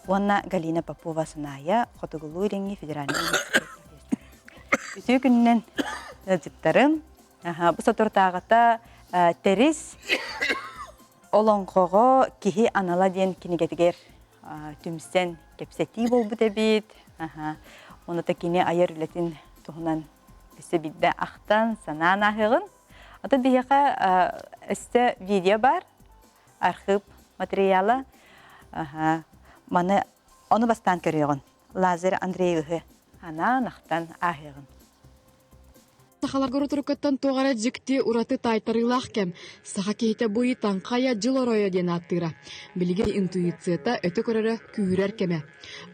уонна Галина Попова-Санаайа Хотугулуу-Илиҥҥи федеральнай университет профессора. Үтүө күнүнэн ыалдьыттарым. Бу соторутааҕыта Тэрис олоҥхоҕо киһи анала диэн кинигэтигэр түмсэн кэпсэтии буолбут эбит. Ону да кини айар үлэтин туһунан өссө биирдэ ахтан, санаан ааһыаҕын. Атын биһиэхэ өссө видео бар, архыып материала. Маны ону бастаан көрүөҕүн. Лазарь Андреевиһы анаан ахтан ааһыаҕын. Сахаларга урутуруккаттан туох эрэ дьикти ураты таайтарыылаах кэм. Саха киһитэ бу ыйы таҥхайа дьыл оройо диэн ааттыыра. Билигин интуицията өтө көрөрө күүһүрэр кэмэ.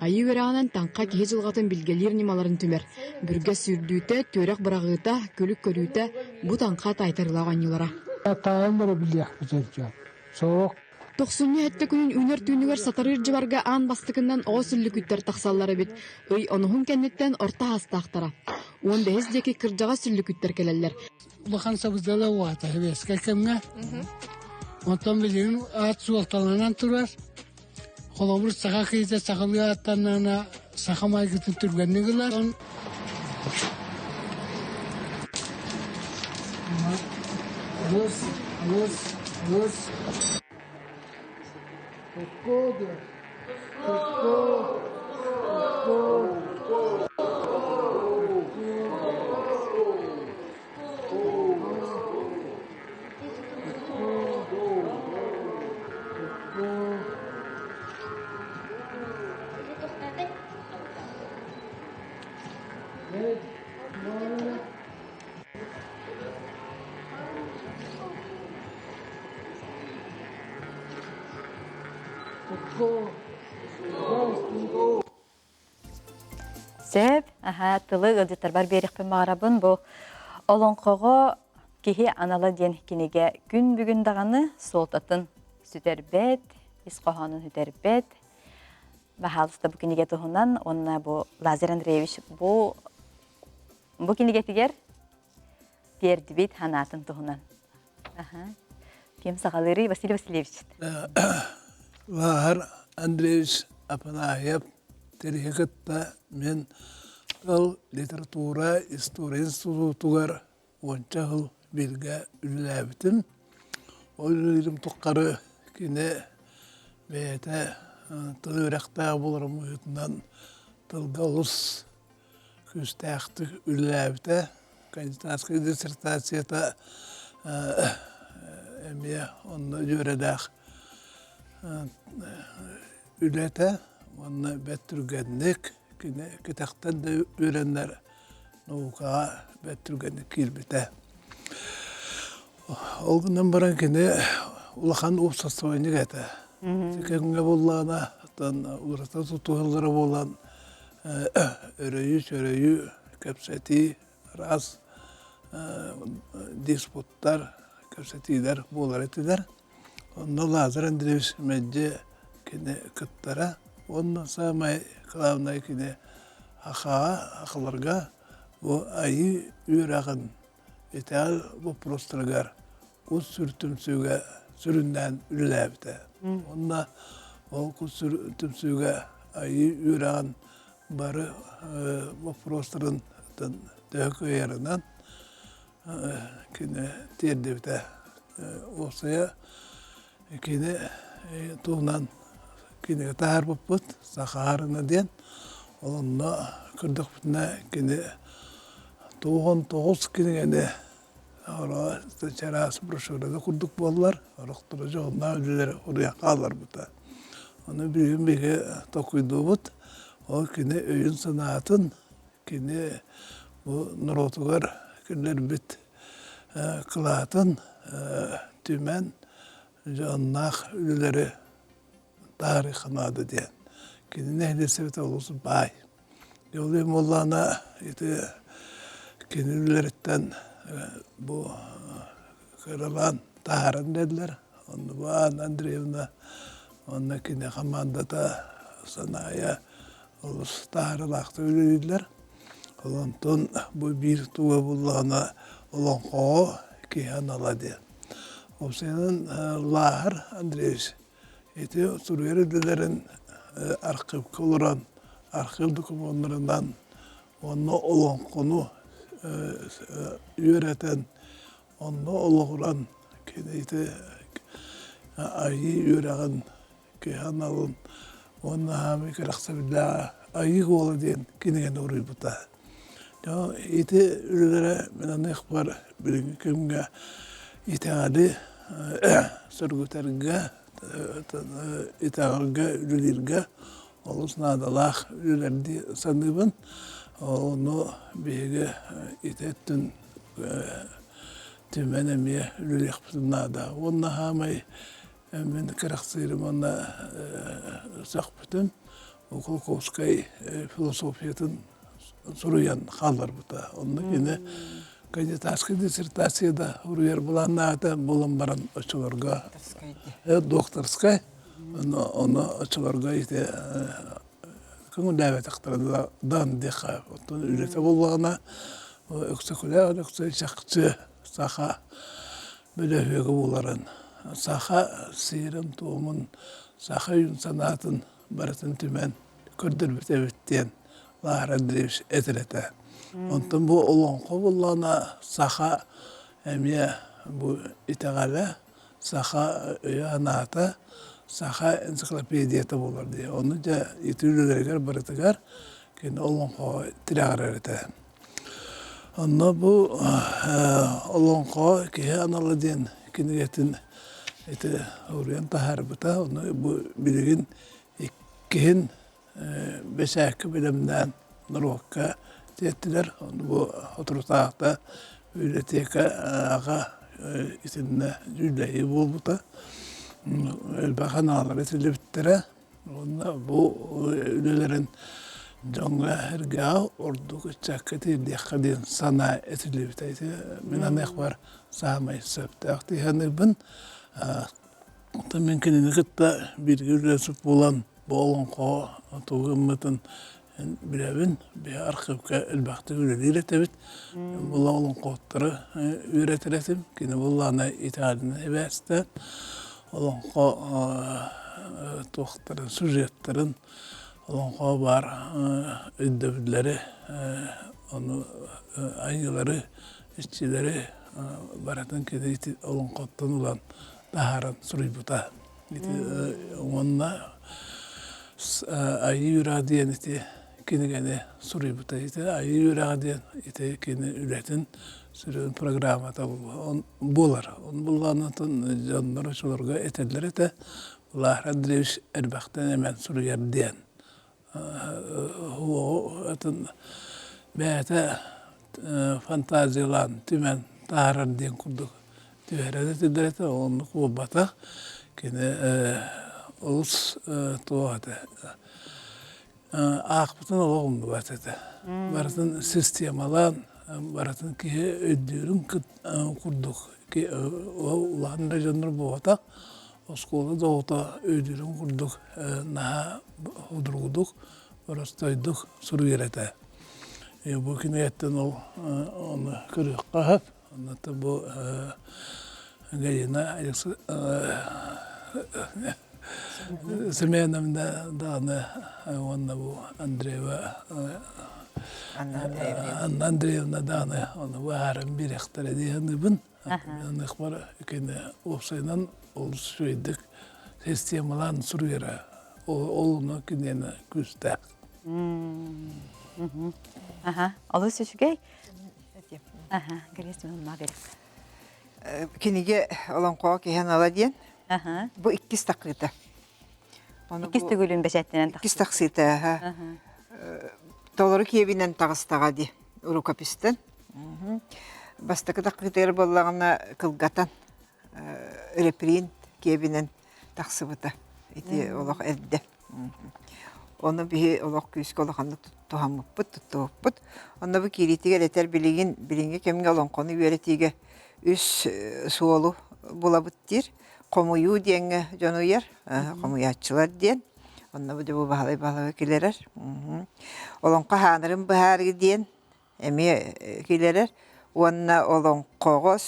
Айыы үөрэҕинэн таҥха киһи дьылҕатын билгэлиир ньымаларын түмэр. Бүргэс сүүрдүүтэ, түөрэх быраҕыыта, күлүк көрүүтэ бу таҥха таайтарыылаах оонньуулара. Таайан эрэ билиэхпит дьон. Суох. Тохсунньу сэттэ күнүн үүнэр түүнүгэр сатарыыр дьыбарга аан бастакыннан оҕо сүллүкүттэр тахсаллар эбит. Ый онуһун кэнниттэн орто аастаахтара. 15 диэки кырдьаҕас сүллүкүттэр кэлэллэр. Улахан сабыдыала уота сэбиэскэй кэмҥэ. Онтон билигин аат суолталанан турар. Холобур, саха киһитэ сахалыы ааттаннаҕына саха майгытын түргэнник ылар. Рус, рус, рус. Сөп, аха, тылы ыалдьыттарбар биэриэхпин баҕарабын. Бу олоҥхоҕо киһи анала диэн кинигэ күн бүгүн даҕаны суолтатын сүтэрбэт, ис хоһоонун сүтэрбэт. Баһаалыста бу кинигэ туһунан уонна бу Лазарь Андреевич бу бу кинигэтигэр тиэрдибит санаатын туһунан. Ким саҕалыырый Василий Васильевич? Лаһар Андреевич Апанаев тэриһи кытта мен тыл, литература, история институтугар уонча сыл бииргэ үлэлээбитим. Ол үлэлиирим тухары кини бэйэтэ тыл үөрэхтээх буоларын быһыытынан тылга олус күүстээхтик үлэлээбитэ. Кандидатскай диссертацията эмиэ онно дьүөрэлээх үлэтэ уонна бэрт түргэнник кини кэтэхтэн да үөрэннэр наукаҕа бэрт түргэнник киирбитэ. Ол гынан баран кини улахан уопсастыбанньык этэ. Кэмҥэ буоллаҕына, оттон ураты тутуһаллара буолан өрөйүү-чөрөйүү, кэпсэтии, араас диспуттар, кэпсэтиилэр буолар этилэр. Онно Лазарь Андреевич мэлдьи кини кыттара уонна саамай главное кини Ахаҕа, Ахаларга бу айыы үөрэҕин итэҕэл боппуруостарыгар кут сүр түмсүүгэ сүрүннээн үлэлээбитэ. Уонна ол кут сүр түмсүүгэ айыы үөрэҕин бары боппуруостарын төһө кыайарынан кини тиэрдибитэ. Уопсайа кини туһунан кинигэ таһаарбыппыт Сахаарына диэн. Ол онно көрдөхпүтүнэ кини 99 кинигэни чараас брошюрада курдук буоллар, орохторо дьоһуннаах үлэлэри уруйан хаалларбыта. Ону билигин биһиги толкуйдуубут. Ол кини өйүн-санаатын, кини бу норуотугар киллэрбит кылаатын түмэн дьонноох үлэлэри таһаарыахха наада диэн. Кини нэһилиэстибэтэ олус баай. Ол иһин буоллаҕына ити кини үлэлэриттэн бу кыралаан таһааран биэрдилэр. Онно бу Анна Андреевна уонна кини хамаандата Санаайа олус таһаарыылаахтык үлэлииллэр. Ол онтон бу биир туга буллаҕына олоҥхоҕо киһи анала диэн. Уопсайынан Лааһар Андреевич ити суруйар идэлэрин архыыпка олорон, архыып докумуоннарынан уонна олоҥхону үөрэтэн, онно олоҕуран кини ити айыы үөрэҕин киһи аналын уонна хаамыы кэрэхсэбиллээҕэ Айыы Уола диэн кинигэни уруйбута. Ити үлэлэрэ мин аныахпар билиҥҥи кэмҥэ итэҕэли сөргүтэргэ, итэҕэлгэ үлэлииргэ олус наадалаах үлэлэр дии саныыбын. Ону биһиги ити өттүн түмэн эмиэ үлэлиэхпитин наада. Уонна хаамай Мин кэрэхсиирим уонна сөхпүтүм Кулаковскай философиятын суруйан хаалларбыта. Онно кини кандидатскай диссертация да суруйар былааннаата буолан баран оччолорго докторскай ону оччолорго ити көҥүллээбэтэхтэрэ даҕаны диэххэ оттон үлэтэ буоллаҕына Өксөкүлээх Өлөксөй чахчы саха бөлөһүөгэ буоларын, саха сиэрин-туомун, саха өйүн-санаатын барытын түмэн көрдөрбүт эбит диэн Лаһар Андреевич этэр этэ. Онтон бу олоҥхо буоллаҕына саха эмиэ бу итэҕэлэ, саха өйө-санаата, саха энциклопедията буолар дии. Ону дьэ ити үлэлэригэр барытыгар кини олоҥхоҕо тирэҕирэр этэ. Онно бу олоҥхо киһи анала диэн кинигэтин ити уруйан таһаарбыта. Ону бу билигин иккиһин бэчээккэ бэлэмнээн норуокка тиэртилэр. Ону бу соторутааҕыта библиотекаҕа итиннэ дьүүллэһии буолбута. Элбэх анаалар этиллибиттэрэ. Уонна бу үлэлэрин дьоҥҥо-сэргэҕэ ордук ыччакка тиэрдиэххэ диэн санаа этиллибитэ. Ити мин аныахпар саамай сөптөөх дии саныырбын. Оттон мин кинини кытта бииргэ үлэлэспит буолан бу олоҥхо тугу гыммытын билэбин. Биһи архыыпка элбэхтик үлэлиир этибит. Була олоҥхоһуттары үөрэтэр этим. Кини буоллаҕына итэҕэлинэн сибээстээн олоҥхо туохтарын, сюжеттарын, олоҥхо баар өйдөбүллэри, ону айыылары, иччилэри барытын кини олоҥхоттон ылан таһааран суруйбута. Ити уонна Айыы үөрэҕэ диэн ити кинигэни суруйбута. Ити Айыы үөрэҕэ диэн ити кини үлэтин сүрүн программата буолар. Оны буллаанатын дьоннор очолорго этэллэр этэ. Лахар Андреевич элбэхтэн эмэн суруйар диэн. Атын бэйэтэ фантазиялаан түмэн таһаарар диэн курдук түһэрэн этилэр этэ, оннук буолбатах. Кини олус туох этэ аахпытын олох умнубат этэ. Барытын системалаан, барытын киһи өйдүүрүн курдук улахан да дьоннор буолбатах, оскуола да оҕото өйдүүрүн курдук наһаа судургутук, боростуойдук суруйар этэ. Бу кинигэттэн ол ону көрүөххэ сөп. Оннуттан бу Галина Семеновна даҕаны уонна бу Андреева Анна Андреевна даҕаны ону быһааран биэриэхтэрэ дии саныыбын. Аныахпар кини уопсайынан олус үчүгэйдик системалаан суруйара. Ол ону киниэнэ күүстээх. Аха, олус үчүгэй. Аха, Грец Кинигэ олоҥхоҕо киһи анала диэн. Бу иккис такыыта. Иккис төгүлүн бэчээттэнэн Иккис тахсыыта. Толору киэбинэн таҕыстаҕа дии рукопистан. Бастакы такыытыгар буоллаҕына кылгатан репринт киэбинэн тахсыбыта. Ити олох эрдэ. Ону биһи олох күүскэ улаханнык туһаммыппыт, туттубуппут. Онно бу киириитигэр этэр билигин билиҥҥи кэмҥэ олоҥхону үөрэтиигэ үс суолу булабыт диир. Хомуйуу диэҥҥэ дьонуйар, хомуйааччылар диэн. Онно бу бу Баһылай Баһылайы килэрэр. Олоҥхо хаанарын быһаарыы диэн эмиэ килэрэр. Уонна олоҥхоҕо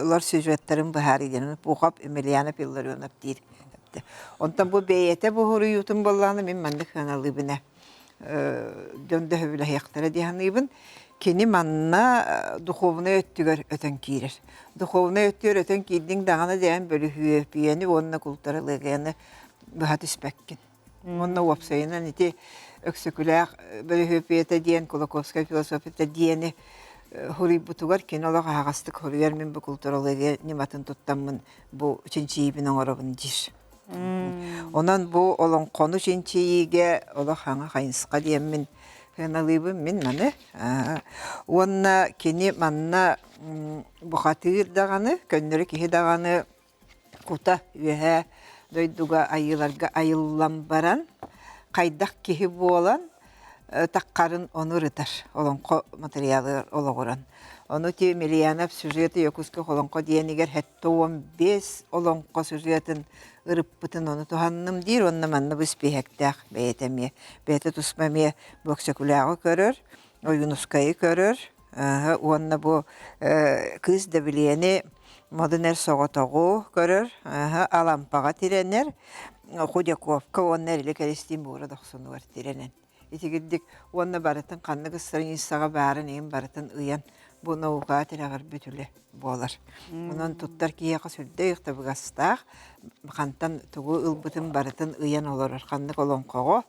лор сюжеттарын быһаарыы диэн Пухов Емельянов Илларионов диир. Онтон бу бэйэтэ буһуруйуутун буоллаҕына мин маннык сыаналыыбын ээ. Дьон да сөбүлэһиэхтэрэ дии саныыбын. Кини манна духовнай өттүгэр өтөн киирэр. Духовнай өттүгэр өтөн киирдиҥ даҕаны диэн бөлүһүөпүйэни уонна култаралыгыйаны быһа түспэккин. Уонна уопсайынан ити Өксөкүлээх бөлүһүөпүйэтэ диэн Кулаковскай философията диэни хоруйбутугар кини олох аһаҕастык хоруйар мин бу културология ньыматын туттаммын бу чинчийиибин оҥоробун диир. Онон бу олоҥхону чинчийиигэ олох хаҥа хайысха диэммин сыаналыыбын мин маны. Уонна кини манна бухатыыр даҕаны, көннөрү киһи даҕаны кута үөһээ дойдуга айыыларга айыллан баран хайдах киһи буолан таххарын ону ырытар олоҥхо материалыгар олоҕуран. Ону ти Емельянов сюжеты Якутских олоҥхо диэнигэр 75 олоҥхо сюжетын ырыппытын ону туһанным диир уонна манна бу испииһэктээх бэйэтэ эмиэ бэйэтэ туспа эмиэ Боксөкүлээҕи көрөр, Ойуунускайы көрөр уонна бу Кыыс Дэбилиэни Модун эр соҕотоҕу көрөр, Алампаҕа тирэнэр, Худяковка уонна Эрилик Эристиин Буура Дохсунугар тирэнэн. Итигирдик уонна барытын ханнык страницаҕа баарын иһин барытын ыйан бу наукаҕа тирэҕирбит үлэ буолар. Онон туттар киһиэхэ сүрдээх табыгастаах, хантан тугу ылбытын барытын ыйан олорор. Ханнык олоҥхоҕо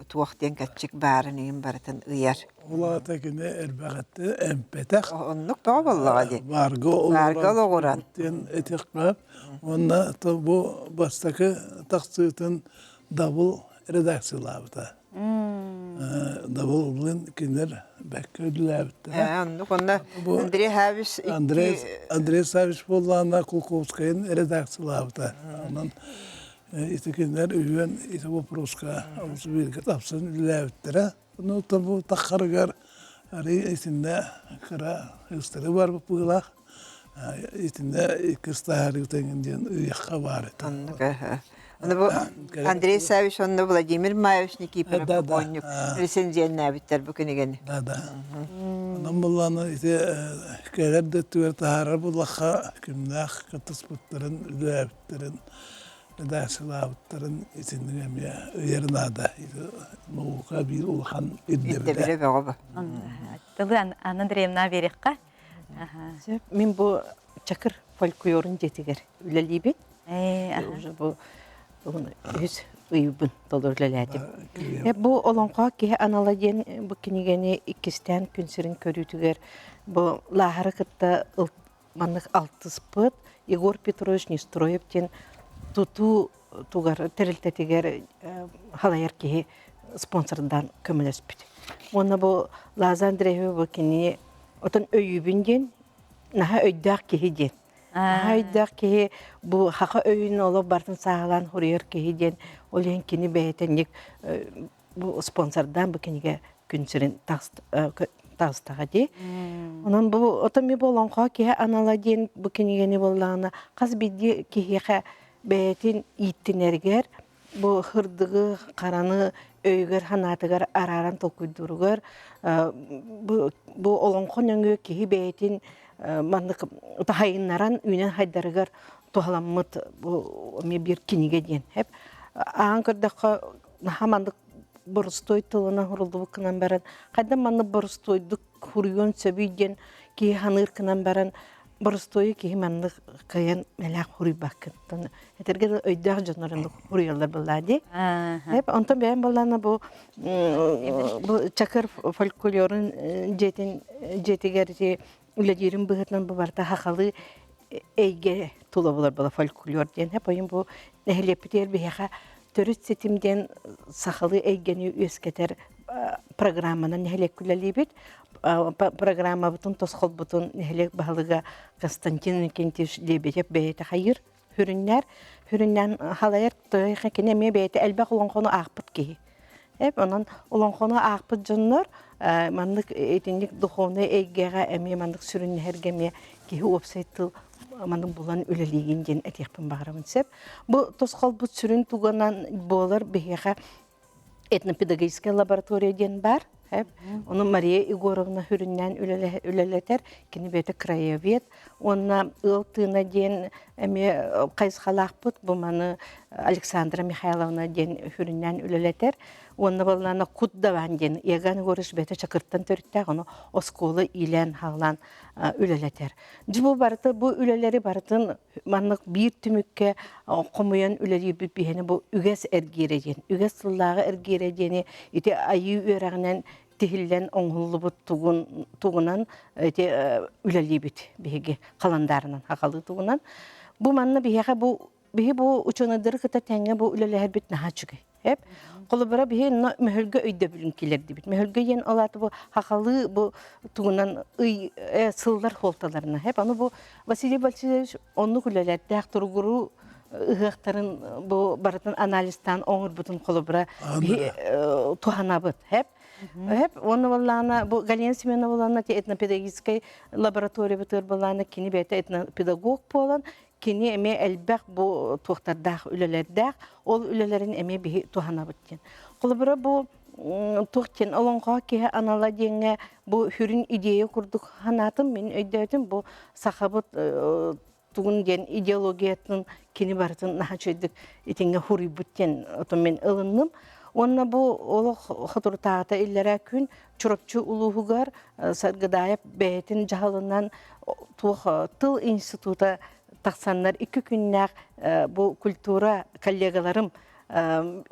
туох диэн кэрчик баарын иһин барытын ыйар. Ол аата кини элбэҕитте эмпэтэх. Оннук тоҕо буоллаҕа дии. Баарга Баарга олоҕуран. диэн этиэххэ уонна бу бастакы тахсыытын Дабыл редакциялаабыта. Дабыл блин кинилэр бэккэ үлэлээбиттэрэ. Оннук онно Андрей Савич Андрей Андрей Савич буоллаҕына Кулаковскайын редакциялаабыта. Онон ити кинилэр үһүөн ити вопроска олус бииргэ тапсан үлэлээбиттэрэ. Ну, бу таххарыгар арый итиннэ кыра ыстары бар быһыылаах. Итиннэ иккис таһаарыытын диэн ыйыахха баар этэ. Оннук Аны бу Андрей Савич уонна Владимир Маевич Никифоров бокуонньук рецензияннээбиттэр бу кинигэни. Да, да. Онон булланы ити кэлэр да өттүгэр таһаарар буллахха кимнээх кыттыспыттарын, үлэлээбиттэрин редакциялаабыттарын итинник эмиэ ыйар наада. Наука биир улахан ирдэбилэ. Ирдэбилэ бөҕө бу. Тылы Анна Андреевна биэриэххэ. Сөп. Мин бу Чакыр фольклорун дьиэтигэр үлэлиибин. Уже бу үһүс ыйбын толору үлэлээтим. Бу олоҥхо киһи анала диэн бу кинигэни иккистээн күн сирин көрүүтүгэр бу Лааһары кытта маннык алтыспыт Егор Петрович Нестроев диэн тутуу тугар тэрилтэтигэр халайар киһи спонсордаан көмөлөспүт. Уонна бу Лаза Андреева бу кинини отон өйүүбүн диэн наһаа өйдөөх киһи диэн. Наһаа өйдөөх киһи бу хаха өйүн олох барытын сааһылаан хуруйар киһи диэн ол иһин кини бэйэтэ бу спонсордаан бу кинигэ күн сирин таҕыстаҕа дии. Онон бу отон ми бу олоҥхо киһи анала диэн бу кинигэни буоллаҕына хас биирдии киһиэхэ бэйэтин ииттинэригэр бу хырдыгы хараны өйүгэр санаатыгар арааран толкуйдууругар бу, бу олоҥхо нөҥүө киһи бэйэтин маннык таһайыннаран үүнэн хайдарыгар туһаламмыт бу эмиэ биир кинигэ диэн хэп аан көрдөххө наһаа маннык боростуой тылынан суруллубут гынан баран хайдах маннык боростуойдук хуруйуон сөбүй диэн киһи ханыыр гынан баран боростуойу киһи маннык кыайан мэлээх хуруйбаккын этэргэ да өйдөөх дьоннор оннук хуруйаллар буоллаа дии онтон бэйэм буоллаана бу бу чакыр фольклорун дьиэтин дьиэтигэр үлэлиирин быһыытынан бу барыта хахалыы эйгэ тула булар була фольклор диэн ойун бу нэһилиэкпитигэр биһиэхэ төрүт ситим диэн сахалыы эйгэни үөскэтэр программанан нэһилиэк үлэлиибит программабытын тосхолбутун нэһилиэк баһылыга Константин Иннокентьевич Лебедев бэйэтэ хайыыр. Хүрүннэр хүрүннээн халайар тойха кини эмиэ бэйэтэ элбэх олоҥхону аахпыт киһи. Эп онон олоҥхону аахпыт дьоннор маннык итинник духовнай эйгэҕэ эмиэ маннык сүрүннэһэргэ эмиэ киһи уопсай тыл маннык булан үлэлиигин диэн этиэхпин баҕарабын сөп. Бу тосхолбут сүрүн тугунан буолар биһиэхэ этнопедагогическая лаборатория диэн баар. Ону Мария Егоровна хүрүннээн үлэлэтэр. Кини бэйэтэ краевед. Уонна ыал тыына диэн эмиэ хайысхалаахпыт. Бу маны Александра Михайловна диэн хүрүннээн үлэлэтэр. Уонна баллаана Кут Даван диэн Иоганн Егорович бэйэтэ Чакыртан төрүттээх, ону оскуола иилээн-хаалаан үлэлэтэр. Дьэ бу барыта бу үлэлэри барытын маннык биир түмүккэ хомуйан үлэлиирбит биһиэнэ бу үгэс эргиирэ диэн. Үгэс сыллааҕы эргиирэ диэни ити айыы үөрэҕинэн тиһиллэн оҥоһуллубут тугун тугунан ити үлэлиибит биһиги халандаарынан хахалыы тугунан. Бу манна биһиэхэ бу биһи бу учуонайдары кытта тэҥҥэ бу үлэлэһэрбит наһаа үчүгэй. Эп. Холобура биһи инно мөһөлгө өйдөбүлүн киллэрдибит. Мөһөлгө диэн ол аата бу хахалыы бу тугунан ый сыллар хуолталарына. Эп. Аны бу Василий Васильевич оннук үлэлэрдээх туругуруу ыһыахтарын бу барытын анализтаан оҥорбутун холобура биһи туһанабыт. Эп. Эп. Уонна буоллаҕына бу Галина Семенова буоллаҕына этнопедагогическай лаборатория бытыыр буоллаҕына кини бэйэтэ этнопедагог буолан Кини эмиэ элбэх бу туохтардаах үлэлэрдээх, ол үлэлэрин эмиэ биһи туһанабыт диэн. Холобура бу туох диэн олоҥхо киһи анала диэҥҥэ бу сүрүн идея курдук санаатым, мин өйдөөтүм бу сахабыт тугун диэн идеологиятын кини барытын наһаа үчүгэйдик итинҥэ хуруйбут диэн отон мин ылынным. Уонна бу олох соторутааҕыта иллэрээ күн Чурапчы улууһугар Саргыдаев бэйэтин дьаһалынан туох тыл института тахсаннар икки күннээх бу культура коллегаларым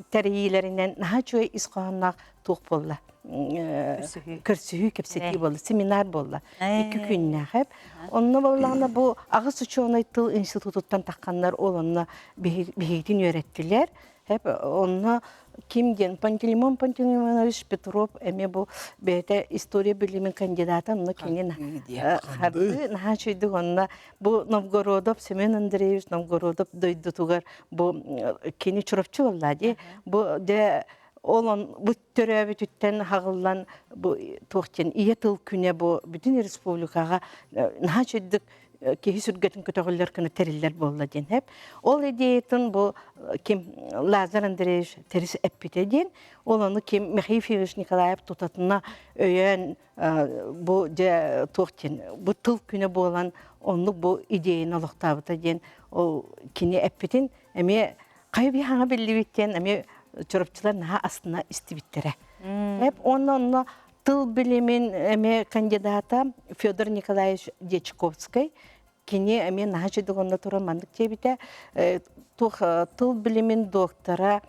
тэрийиилэринэн наһаа үчүгэй ис хоһоонноох туох буолла көрсүһүү кэпсэтии буолла семинар буолла икки күннээх эп онно буоллаҕына бу аҕыс учуонай тыл институтуттан тахханнар ол онно биһигитин үөрэттилэр Эп онно ким диэн Пантелеймон Пантелеймонович Петров эмиэ бу бэйэтэ история билимин кандидата онно кини хардыы наһаа үчүгүйдүк онно бу Новгородов Семен Андреевич Новгородов дойдутугар бу кини Чурапчы буолла дии бу дьэ ол он бу төрөөбүтүттэн хаҕыллан бу туох диэн ийэ тыл күнэ бу бүтүн республикаҕа наһаа үчүгүйдүк киһи сүргэтин көтөҕүллэр гына тэриллэр буолла диэн хэп. Ол идеятын бу ким Лазарь Андреевич Тэрис эппитэ диэн, ол ону ким Михаил Ефимович Николаев тутатына өйөөн бу дьэ туох диэн бу тыл күнэ буолан оннук бу идеяны олохтообута диэн ол кини эппитин эмиэ хайа биһаҥа хаҥа биллибит диэн эмиэ чурапчылар наһаа астына истибиттэрэ. Эп уонна онно Тыл билимин эмиэ кандидата Федор Николаевич Дьячковскай кини эмиэ наһаа үчүгэй онно туран маннык диэбитэ туох тыл билимин доктора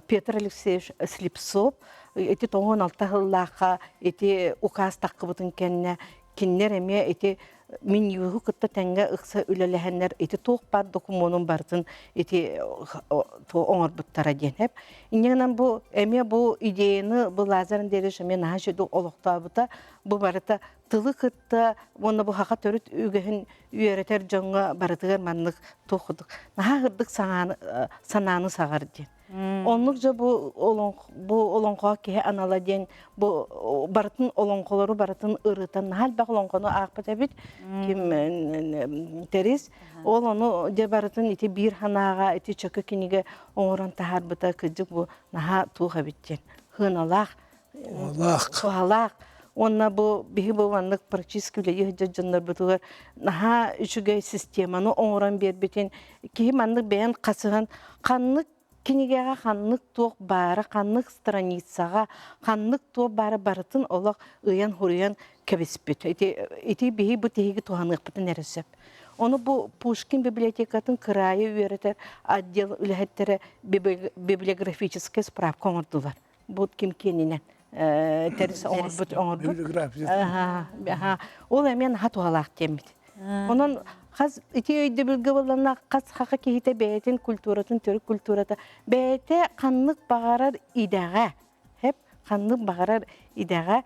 Петр Алексеевич Слепцов ити 96 сыллаахха ити указ таххыбытын кэннэ кинилэр эмиэ ити Минюһу кытта тэҥҥэ ыкса үлэлэһэннэр ити туох баар докумуонун барытын ити оҥорбуттара диэн эп. Инньэ гынан бу эмиэ бу идеяны бу Лазарь Андреевич эмиэ наһаа үчүгэй олохтообута. Бу барыта тылы кытта уонна бу хаха төрүт үгэһин үөрэтэр дьоҥҥо барытыгар маннык туох курдук наһаа ырдык санааны саҕар диэн. Оннук дьэ бу бу олоҥхо киһи анала диэн бу барытын олоҥхолору барытын ырытан наһаа элбэх олоҥхону аахпыт эбит ким Тэрис ол ону дьэ барытын ити биир санааҕа ити чөкө кинигэ оҥорон таһаарбыта кырдьык бу наһаа туох эбит диэн сыаналаах туһалаах уонна бу биһи бу маннык практически үлэлии сылдьар дьоннорбутугар наһаа үчүгэй системаны оҥорон биэрбитин киһи маннык бэйэн хасыһан ханнык кинигэҕэ ханнык туох баара ханнык страницаҕа ханнык туох баара барытын олох ыйан-хуруйан кэбиспит ити ити биһи бу тиһиги туһаныахпытын эрэ сөп ону бу Пушкин библиотекатын кыраайы үөрэтэр отдел үлэһиттэрэ библиографическай справка оҥордулар бу ким киэнинэн тэрис оҥорбут оҥорбут ол эмиэ наһаа туһалаах диэммит онон хас ити өйдөбүлгэ буолланна хас хаха киһитэ бэйэтин культуратын төрүт культурата бэйэтэ ханнык баҕарар идэҕэ хэп ханнык баҕарар идэҕэ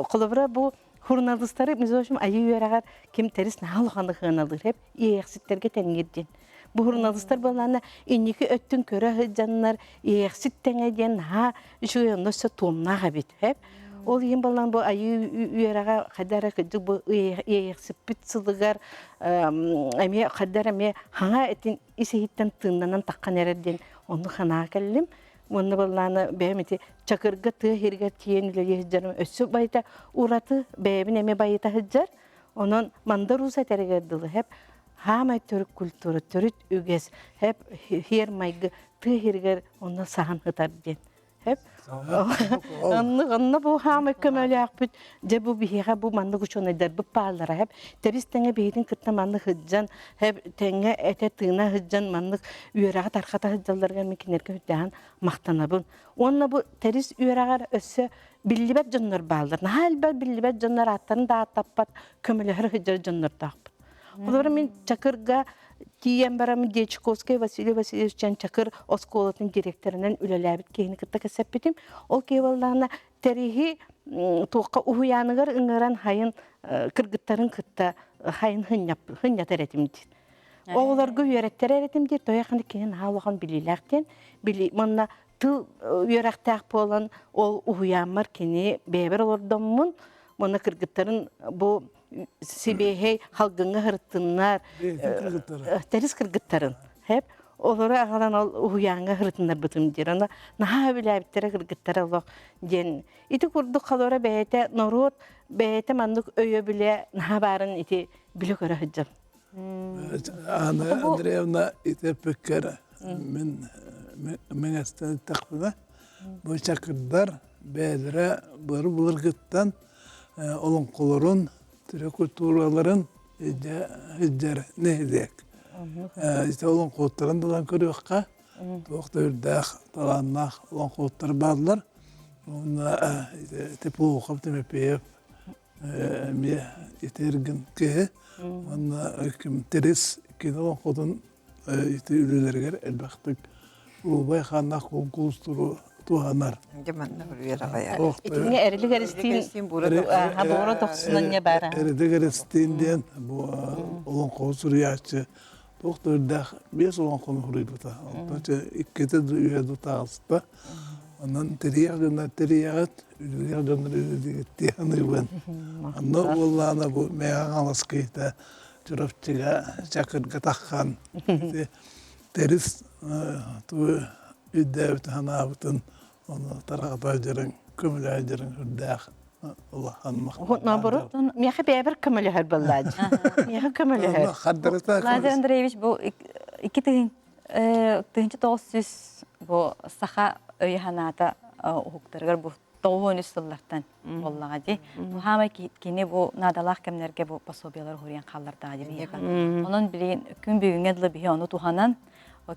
холобура бу Суруналыыстары, между прочим, айыы үөрэҕэр ким тэрис наһаа улаханнык сыаналыыр, эп иэйэхситтэргэ тэҥниир диэн. Бу суруналыыстар буоллаҕына инники өттүн көрө сылдьаннар иэйэхсит тэҥэ диэн наһаа үчүгэй онно өссө туомнаах эбит. Ол иһин буоллаҕына бу айыы үөрэҕэ хайда эрэ кырдьык бу иэйэхсиппит сылыгар эмиэ хайда эрэ эмиэ хаҥа этин ис иһиттэн тыыннанан таххан эрэр диэн оннук санаа кэллим. Уонна буоллаҕына бэйэм ити Чакырга тыа сиригэр тиийэн үлэлии сылдьарым өссө байыта ураты бэйэбин эмиэ байыта сылдьар. Онон Мандар Уус этэригэр дылы хэп хаамай төрүт культура, төрүт үгэс, хэп хиэр майгы тыа сиригэр онно саһан сытар диэн. Хэп оннук онно бу хаамай көмөлөөхпүт дьэ бу биһиэхэ бу маннык учуонайдарбыт бааллара хэп тэбис тэҥэ биһитин кытта маннык сылдьан хэп тэҥҥэ этэ тыына сылдьан маннык үөрэҕи тархата сылдьалларыгар мин кинилэргэ үрдээҕин махтанабын. Уонна бу тэрис үөрэҕэр өссө биллибэт дьоннор бааллар. Наһаа элбэх биллибэт дьоннор ааттарын да ааттаппат көмөлөһөр сылдьар дьоннордоохпут. Холобура мин Чакырга тиийэн баран Дьячковскай Василий Васильевич Чакыр оскуолатын директорынан үлэлээбит киһини кытта кэпсэппитим. Ол киһи буоллаҕына тэриһи туохха уһуйааныгар ыҥыран хайын кыргыттарын кытта хайын хынньатар этим диир. Оҕолорго үөрэттэрэр этим диир, тоҕо ханнык кини наһаа улахан билиилээх диэн. Били манна тыл үөрэхтээх буолан ол уһуйааммар кини бэйэбэр олордоммун уонна кыргыттарын бу сибиэһэй халгыҥҥа сырыттыннар тэрис кыргыттарын хэп олору аҕалан ол уһуйааҥҥа сырытыннарбытым диир аны наһаа сөбүлээбиттэрэ кыргыттара олох диэн ити курдук холоро бэйэтэ норуот бэйэтэ маннык өйөбүлэ наһаа баарын ити билэ көрө сылдьам Анна Андреевна ити эппиккэр мин мэҥэстэн эттэхпинэ бу чакырдар бэйэлэрэ бары былыргыттан олоҥхолорун төрүт культураларын илдьэр нэһилиэк. Ити олоҥхоттарын булан көрүөххэ туох да үрдээх талааннаах олоҥхоттар бааллар. Уонна Теплоухов Тимофеев эмиэ итиргин киһи уонна ким Тэрис кини олоҥхотун ити үлэлэригэр элбэхтик Улубай хааннаах куонкурустуру туһанар. Дьэ манна үөрэҕэ. Итиннэ Эрилик Эристиин буора тохсунан баара. Эрилик Эристиин диэн бу олоҥхону суруйааччы туох да үрдээх биэс олоҥхону суруйбута. Онтон иккитэ үһэ да таҕыста. Онон тэрийэх дьоннор тэрийэҕит, үлэлиэх дьоннор үлэлиигит дии саныыбын. Онно буоллаҕына бу Мэҥэ Хаҥалас киһитэ Чурапчыга Чакырга таххан тэрис тугу өйдөөбүт санаабытын ону тарҕата дьарыҥ, көмөлөһө дьарыҥ үрдээх улахан махтал. Наоборот, миэхэ бэйэбэр көмөлөһөр буоллаадьы. Миэхэ көмөлөһөр. Лазарь Андреевич бу икки 1900 бу саха өйө-санаата уһуктарыгар бу 93 сыллартан буоллаҕа дии. Бу хаамай кини бу наадалаах кэмнэргэ бу пособиелар уһуруйан хааллардаҕа дии биһиэхэ. Онон билигин күн бүгүҥҥэ дылы биһи ону туһанан,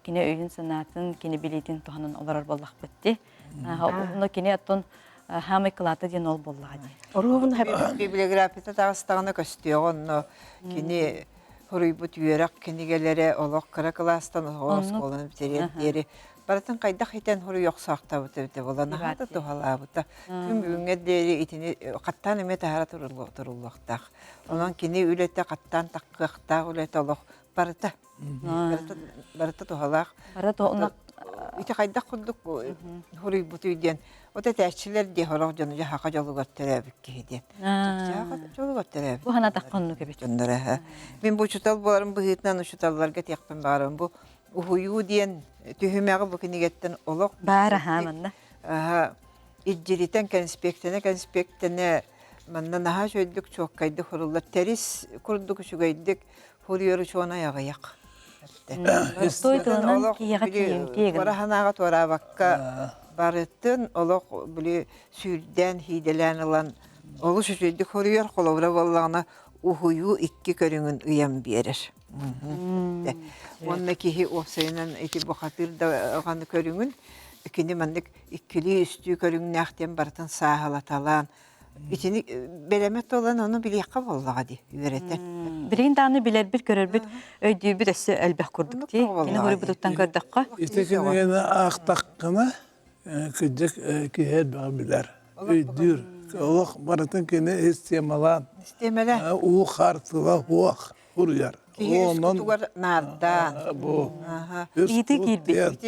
кини өйүн-санаатын, кини билиитин туһанан олорор буоллахпыт дии. Ону кини оттон хаамай кылаата диэн ол буоллаҕа дии. Оруобун Библиографията таҕыстаҕына көстүөҕэ онно кини суруйбут үөрэх кинигэлэрэ олох кыра кылаастан оскуоланы бүтэриэр диэри барытын хайдах итэн суруйа охсоохтообута эбитэ буолла наһаа да туһалаабыта күн бүгүҥҥэ диэри итини хаттаан эмиэ таһара туруллуохтаах онон кини үлэтэ хаттаан таххыахтаах үлэтэ олох барыта барыта туһалаах ити хайдах курдук суруйбутуй диэн вот этээччилэр дии сорох дьону дьаһаха дьолугар төрөөбүт киһи диэн дьаһаха дьолугар төрөөбүт бу санаатахха оннук эбит дьонноро мин бу учуутал буоларым быһыытынан учууталларга этиэхпин баҕарабын бу уһуйуу диэн түһүмэҕи бу кинигэттэн олох баар аһаа манна илдьиритэн кэнспиэктэнэ кэнспиэктэнэ манна наһаа үчүгэйдик чуоккайдык суруллар тэрис курдук үчүгэйдик Фурьер учуонай аҕыйах. Той тылынан киһиэхэ тиийимтиэ гына. Бара санааҕа туораабакка барытын олох били сүүрдээн хиидэлээн ылан олус үчүгэйдик хоруйар холобура буоллаҕына уһуйуу икки көрүҥүн ыйан биэрэр. Уонна киһи уопсайынан ити бухатыыр даҕаны көрүҥүн кини маннык иккилии үстүү көрүҥнээх диэн барытын сааһылаталаан Итини бэлэмэ туолан ону билиэххэ буоллаҕа дии үөрэтэн. Билигин даҕаны билэрбит, көрөрбүт, өйдүүбүт өссө элбэх курдук дии. Кини хоруйбутуттан көрдөххө. Ити кинигэни аахтаххына, кырдьык киһи элбэҕи билэр, өйдүүр. Олох барытын кини системалаан, уу хаар тыла суох суруйар. Киһи үс кутугар наардаан. Бу Иити киирбит.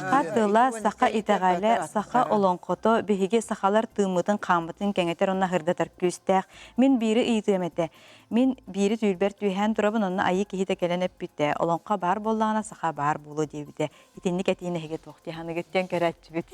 Саха тыла, саха итэҕэлэ, саха олоҥхото биһиги сахалар тыыммытын хааммытын кэҥэтэр уонна сырдатар күүстээх. Мин биири ыйытыам этэ. Мин биири түүлбэр түһээн турабын, онно айыы киһитэ кэлэн эппитэ, олоҥхо баар буоллаҕына саха баар буолуо диэбитэ. Итинник этиини эһиги туох дии саныгыт диэн көрөөччүбүт.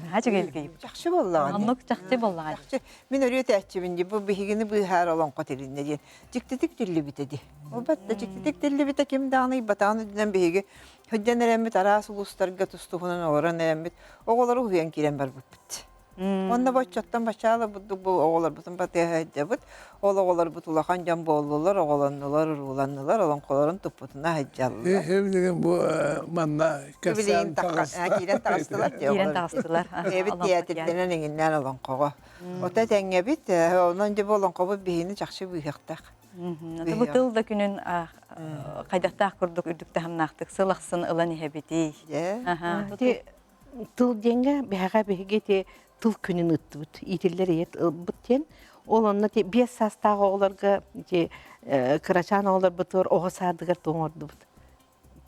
Наһаа үчүгэйдик ыйыппыт. Чахчы буоллаҕа. Оннук чахчы буоллаҕа. Чахчы. Мин өрүү этээччибин дии, бу биһигини быыһаар олоҥхо тилиннэ диэн. Дьиктитик тиллибитэ дии. Ол да дьиктитик тиллибитэ ким даҕаны ыйбатаҕын үрдүнэн биһиги сылдьан эрэммит араас улуустарга тус-туһунан олорон эрэммит оҕолору уһуйан киирэн барбыппыт. Онно боччоттон бачаала бурдук бу оҕолорбутун батыһа сылдьабыт. Ол оҕолорбут улахан дьон буоллулар, оҕолоннулар, урууланнылар, олоҥхолорун туппутуна сылдьаллар. Билигин бу манна кэпсээн таҕыста. Киирэн таҕыстылар. Киирэн таҕыстылар. Эбит театрданан иҥиннээн олоҥхоҕо. Ота тэҥҥэбит, онон дьэ бу олоҥхобут биһини чахчы быыһыахтаах. Бу тыл да күнүн хайдахтаах курдук үрдүк таһымнаахтык сыл ахсын ылан иһэбитий. Тыл диэҥҥэ биһэҕэ биһиги ити тыл күнүн ыыттыбыт. Иитиллэр ийэ ылбыт диэн. Ол онно ти 5 саастаах оҕолорго ити кырачаан оҕолорбутугар оҕо саадыгар туом оҥордубут.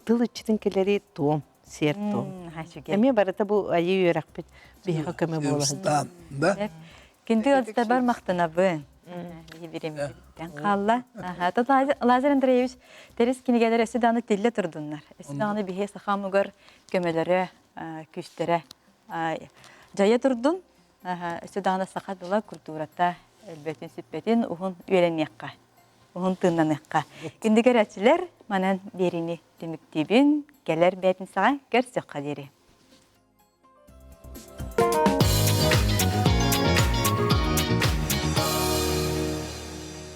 Тыл иччитин кэлэри туом, сиэр туом. Эмиэ барыта бу айыы үөрэхпит биһиэхэ көмө буола сылдьар. Да? Күндү ыалдьыттарбар махтанабын. Биһи хаалла. Лазарь Андреевич тэрис кинигэлэр өссө даҕаны тиллэ турдуннар. Өссө даҕаны биһи сахамыгар көмөлөрө, күүстэрэ дьайа турдун. Өссө даҕаны саха тыла, культурата өлбөтүн, сүппэтин уһун үөрэниэххэ, уһун тыыннаныахха. Күндү көрөөччүлэр, манан биэриини түмүктүүбүн. Кэлэр бээтинсэҕэ көрсүөххэ диэри.